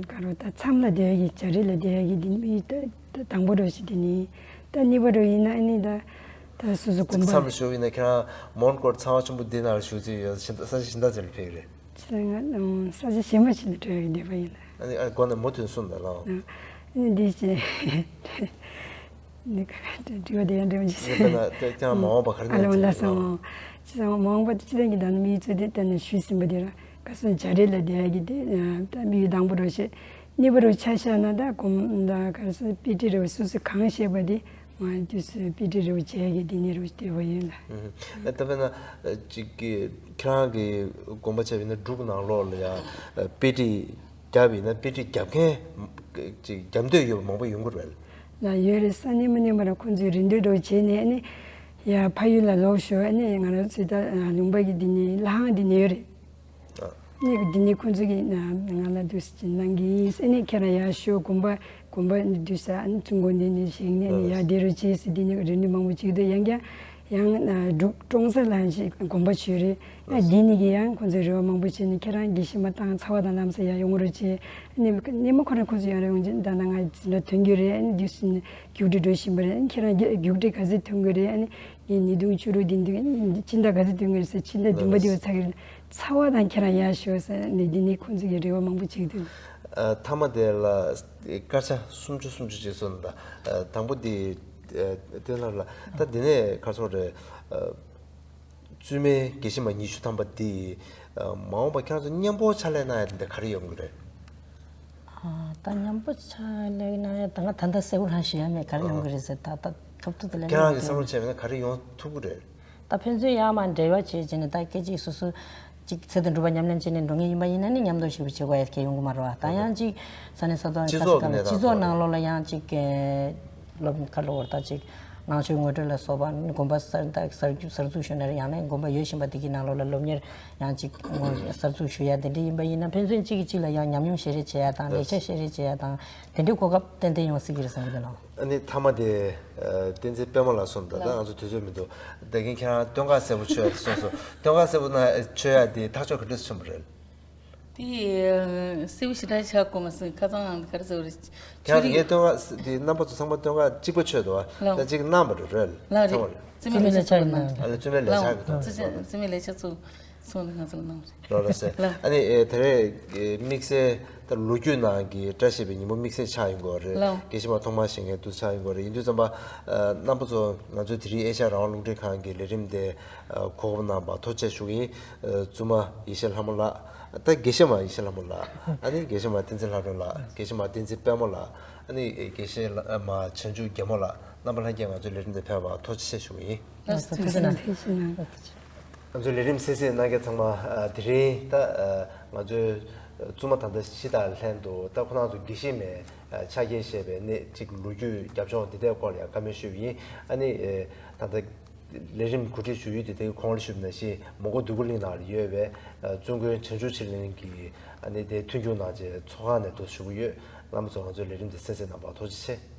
ག་རེ་ད་མཚམས་ལ་བསྡད་ཡག་གི་བྱ་རིགས་ལ་བསྡད་ཡག་གི་འདི་དམིགས་ཡུལ་ད་དང་པོ་རུ་ཞིག་དེ་ནི་ད་གཉིས་པ་རུ་ཡིན་ན་ཨ་ནི་ད་ད་སོ་སོ་དགོན་པ། མཚམས་ཞུགས་ཡིན་ན་ཁྱེད་རང་མོན་གྷོ་ཚང་བ་ཆེན་པོ་འདི་ནང་ལ་བཞུགས་རྩིས་ཡོད། ས་ཆ་གཞན་དག་ཅིག་ལ་ཕེབས་ཀྱི་རེད། ས་ཆ་ང་ཨ་ས་ཆ་གཞན་པ་ཞིག་ལ་འགྲོ་ཡག་གི་འདོད་པ་ཡིན་ལ། ཨ་ནི་ཨ་སྒོ་ནས་མུ་མཐུད་གསུངས་དང་ལགས། ཨ་ནི་འདི་ཞེས་འདི་ག་དྲི་བ་དེ་ཡང་འདྲི་མི་བྱེད་ཟེར། དཔེར་ན་ཁྱེད་རང་མ་འོངས་པ་ག་རེ་ཨ་ལ་འོ་ན་ཡིན་ཟེར་ན། སོང་ཅི་ཟེར་མ་འོངས་པ་དེ་སྤྱི་བཏང་གི་ད་ནི་དམིགས་ཡུལ་ཚོ་དེ་ད་ནི་ཞུས་ཟིན་པ་དེ་ར་ག་སོང་བྱ་རིགས་ལ་བསྡད་ཡག་གི་དེ་ད་དམིགས་ཡུལ་དང་པོ་རུ་བཤད། གཉིས་པ་རུ་ཆ་བཞག་ན་ད་གོམ་ད་ག་སོང་དཔེ་ཁྲིད་རུ་སོ་སོ་གང་བཤད་པ་དེ། ང་དུས་སུ་དཔེ་ཁྲིད་རེ་བ་བྱས་ཀྱི་དེ་ནས་རེ་བ་བལྟས་པ་ཡིན་ལ། ཨ་ད་དཔེར་ན་ཅིག་གི་ཁྱེད་རང་གི་དགོངས་པ་བྱས་པ་ཡིན་ན་འབྲུག་ནང་ལོགས་ལ་ཡང་དཔེ་ཁྲིད་བརྒྱབ་ཡིན་ན་དཔེ་ཁྲིད་རྒྱབ་མཁན་ཅིག་རྒྱབ་འདོད་ཡོད་པ་མང་པོ་ཡོང་གི་རེད། ལ་ཡོད་རེད། ས་གནས་མ་གནས་མ་ར་ཁོང་ཚོས་རེ་འདོད་རེ་བ་བྱས་ནས་ཨ་ནི་ཡ་ཕ་ཡུལ་ལ་ལོག་ཤོག་ཨ་ནི་ང་རང་ཚོའི་ད་ལུང་པ་གི་འདི་ནས་ལྷ་ཁང་འདི་ནས་ཡོད་རེད། ནས་འདི་ནས་ཁོང་ཚོ་གིས་ང་ལ་འདུག་སེ་གནང་གི་ཡིན་ཟེར་ནས་ཁྱེད་རང་ཡར་ཤོག་དགོན་པ་དགོན་པ་འདི་འདུག་ས་ཨ་ནི་ཙུང་གོ་འདི་ནས་བཞེངས་ནས་ཨ་ནི་ཡར་བསྡད་རོགས་བྱེད་ཟེར་འདི་ནས་རེ་འདུན་མང་པོ་བྱེད་ཀྱི་འདུག་ཡང་ཀྱང་ཡང་འབྲུག་ཀྲོང་གསར་ལ་ཞིག་དགོན་པ་ཆོས་རེད། ཨ་འདི་ནས་ཀྱི་ཡང་ཁོང་ཚོས་རེ་བ་མང་པོ་བྱས་ནས་ཁྱེད་རང་དགེ་བཤེས་མ་བཏང་ཚ་བ་དང་ལམ་སང་ཡར་ཡོང་རོགས་བྱེད། ཨ་ནི་སྔོན་མ་ཁོ་རང་ཁོང་ཚོ་ཡར་ཡོང་རྗེས་ད་ལྟ་ང་འཛིན་གྲྭ་ཐོན་རྒྱུ་རེད། ཨ་ནི་འདུག་སེ་རྒྱུགས་འབྲས་འགྲོ་བཞིན་པ་རེད། ཨ་ནི་ཁྱེད་རང་རྒྱུགས་འབྲས་ག་ཚོད་ཐོན་གྱི་རེད། ཨ་ནི། ངས་ཉིས་སྟོང་བཅུ་དྲུག་དེ་འདུག་སྤྱི་ཟླ་ག་ཚོད་ཐོན་གྱི་རེད་ཟེར། ཕྱི་ཟླ་བདུན་པ་དེ་བ་ཚར་གྱི་རེད། ཚ་བ་དང་ཁྱེད་རང་ཡར་ཤོག་ཟེར་ནས་འདི་ནས་ཁོང་ཚོ་གི་རེ་བ་མང་པོ་བྱེད་ཀྱི་འདུག་ཨ་མཐའ་མ་དེ་ལ་སྐར་ཆ་སུམ་ཅུ་སུམ་ཅུ་ཅིག་སོང་ད། ཨ་དང་པོ་དེ་ཨ་བསྟན་ལགས་ལ་ད་འདི་ནས་ཁ་སོ་རེད། ཨ་བཙུན་མའི་དགེ་བཤེས་མ་ཉི་ཤུ་ཐམ་པ་འདི་ཨ་མ་འོངས་པ་ཁྱེད་རང་ཚོ་མཉམ་པོ་ཕྱག་ལས་གནང་ཡ་འདི་ག་རེ་ཡོང་གི་རེད། ཨ་ད་མཉམ་པོ་ཕྱག་ལས་གནང་ཡ་ད་ང་ད་ལྟ་གསལ་པོ་ཧ་ཞུ་ཡ་མེད། ག་རེ་ཡོང་གི་རེད་ཟེར། ད་ད་ཁབ་ཏུ་དེ་ལ་ཁྱེད་རང་གི་བསམ་བློ་བྱས་པ་ན་ག་རེ་ཡོང་ཐུབ་ཀྱི་རེད། ད་ཕན་ཚུན་ཡར་མར་འབྲེལ་བ་བྱས་བྱས་ནས་ད་སྐད་ཅིག་སོ་སོ་ཅིག་ཚེ་དང་སྒྲུབ་པ་ཉམས་ལེན་བྱས་ནས་འགྲོ་ངེས་ཡིན་པ་ཡིན་ན་ནི་མཉམ་དུ་ཞུགས་པ་བྱེད་དགོས་ཡ་གལ་ཡོང་གི་མ་རེད་བ། ད་ཡང་ཅིག་ས་གནས་ས་ཐོག་སྤྱི་ཚོགས་ཀྱི་གནས་སྟངས་སྤྱི་ཚོགས་ནང་ལོགས་ལ་ཡང་ཅིག་སློབ་ཁ་ལོ་བར་ད་ཅིག་ནང་ཆོས་ངོ་སྤྲོད་ལ་སོགས་པ་དགོན་པ་གསར་གསར་གསར་འཛུགས་ཞུ་ན་རེད། ཡང་ན་དགོན་པ་ཡོད་བཞིན་པ་དེ་གི་ནང་ལོགས་ལ་སློབ་གཉེར་ཡང་ཅིག་གསར་འཛུགས་ཞུ་ཡ་དེ་འདྲ་ཡིན་པ་ཡིན་ན་ཕན་ཚུན་གཅིག་གིས་གཅིག་ལ་ཡང་ཉམས་མྱོང་བཤད་རེས་བྱེད་ཡ་དང་ལེགས་ཆ་བཤད་རེས་བྱེད་ཡ་དང་དེ་འདྲའི་གོ་སྐབས་ཏན་ཏན་ཡོང་སྲིད་ཀྱི་རེད་བསམ་གྱི་འདུག་ལགས། ཨ་ནི་མཐའ་མ་དེ་ཨ་བསྟན་འཛིན་པད་མ་ལགས་གསུངས་དང་། ད་ང་ཚོ་དུས་ཚོད་མི་འདུག་ད་གིན་ཁྱེད་རང་སྟོན་ཁ་གསལ་པོ་མཆོད་ཡ་དེ་གསུངས་སོང་། སྟོན་ཁ་གསལ་པོ་ན་མཆོད་ཡ་དེ་ཐག་གཅོད་ག་འདྲས་སེ་བྱུང་བ་རེད། དེ་གསལ་པོ་ཞེ་དྲག་ཆགས་གོ་མ་སོང་། ཁ་སང་ག་རེ་ཟེར་བ་རེད། ཁྱེད་རང་ཚོ་ངའི་སྟོན་ཁ་དེ་རྣམ་པ་ཚོ་ཚང་མ་སྟོན་ཁ་གཅིག་པ་མཆོད་འདུག་བ། ལགས། ད་གཅིག་གནང་བ་རེད་རེད། ལགས་རེད། ཚང་མ་རེད། བརྩི་མེད་ལས་འཆར་གྱི་ནང་། ཨ་ལ་བརྩི་མེད་ལས་འཆར་གྱི་ཐོག་ནས། བརྩི་མེད་ལས་འཆར་ཚོ་སོང་ལ་ང་ཚོ་ལ་གནང་བ་རེད། ལགས་རེད་ཟེར། ལགས། ཨ་ནི་ཨེ་ད་རེས་ཨེ་དམིགས་བསལ་ད་ལོ་རྒྱུས་ནང་གི་བཀྲ་ཤིས་པའི་ཉིན་མོ་དམིགས་བསལ་ཆགས་ཡོང་གི་རེད། ལགས། དགེ་བཤེས་མ་ཐོག་མར་བཞེངས་མཁན་དུ་ཆགས་ཡོང་གི་རེད། ཡིན་དུས་ཙམ་པ་ཨ་རྣམ་པ་ཚོ་ང་ཚོ་དེ་རིང་ཨེ་ཤ་ཡ་རང་དབང་རླུང་འཕྲིན་ཁང་གི་ལས་རིམ་དེ་ཨ་གོ་སྐབས་གནང་བར་ཐུགས་རྗེ་ཆེ་ཞུ་གི་ཡིན། ཨ་བཙུན་མ་ཡེ་ཤེས་ལྷ་མོ་ལགས། ད་དགེ་བཤེས་མ་ཡེ་ཤེས་ལྷ་མོ་ལགས། ཨ་ནི་དགེ་བཤེས་མ་བསྟན་འཛིན་ལྷ་སྒྲོན་ལགས། དགེ་བཤེས་མ་བསྟན་འཛིན་པད་མ་ལགས། ཨ་ནི་དགེ་བཤེས་མ་བྱང་ཆུབ་རྒྱལ་མོ་ལགས། རྣམ་པ་ལྷན་རྒྱས་ང་ཚོའི་ལས་རིམ་དུ་ཕེབས་པར་ཐུགས་རྗེ་ཆེ་ཞུ་གི་ཡིན། ལགས་སོ། ཐུགས་རྗེ་གནང་། ཐུགས་རྗེ་གནང་། ང་ཚོའི་ལས་རིམ་གསན་གཟིགས་གནང་མཁན་ཚང་མ་ཨ་དེ་རིང་ད་ཨ་ང་ཚོའི་བཙུན་མ་ད་ལྟ་ཤི་དང་ལྷན་དུ་ད་ཁོ་རང་ཚོ་དགེ་བཤེས་མའི་ཨ་ཆ་རྐྱེན་བཤད་པའི་གནས་གཅིག་ལོ་རྒྱུས་རྒྱབ་ལྗོངས་འདི་ལྟའི་སྐོར་ལ་ཡང་བཀའ་མོལ་ཞུས་པ་ཡིན། ཨ་ནི་ཨེ་ད་ལྟ་ལས་རིམ་གོ་སྒྲིག་ཞུ་ཡུལ་དེ་དེ་གོང་ལ་ཞུས་པ་ནང་བཞིན་མོན་གྷོ་འདོད་རྒུ་གླིང་ནང་ལ་ཡོད་པའི་ཨ་བཙུན་དགོན་བྱང་ཆུབ་ཆོས་གླིང་གི་ཨ་ནི་དེ་མཐུན་འགྱུར་གནང་བྱས་ཚོགས་ཁང་ནས་འདུག་ཞུ་གི་ཡོད། རྣམ་པ་ཚོ་ང་ཚོའི་ལས་རིམ་དེ་གསན་གཟིགས་གནང་བར་ཐུགས་རྗེ་ཆེ།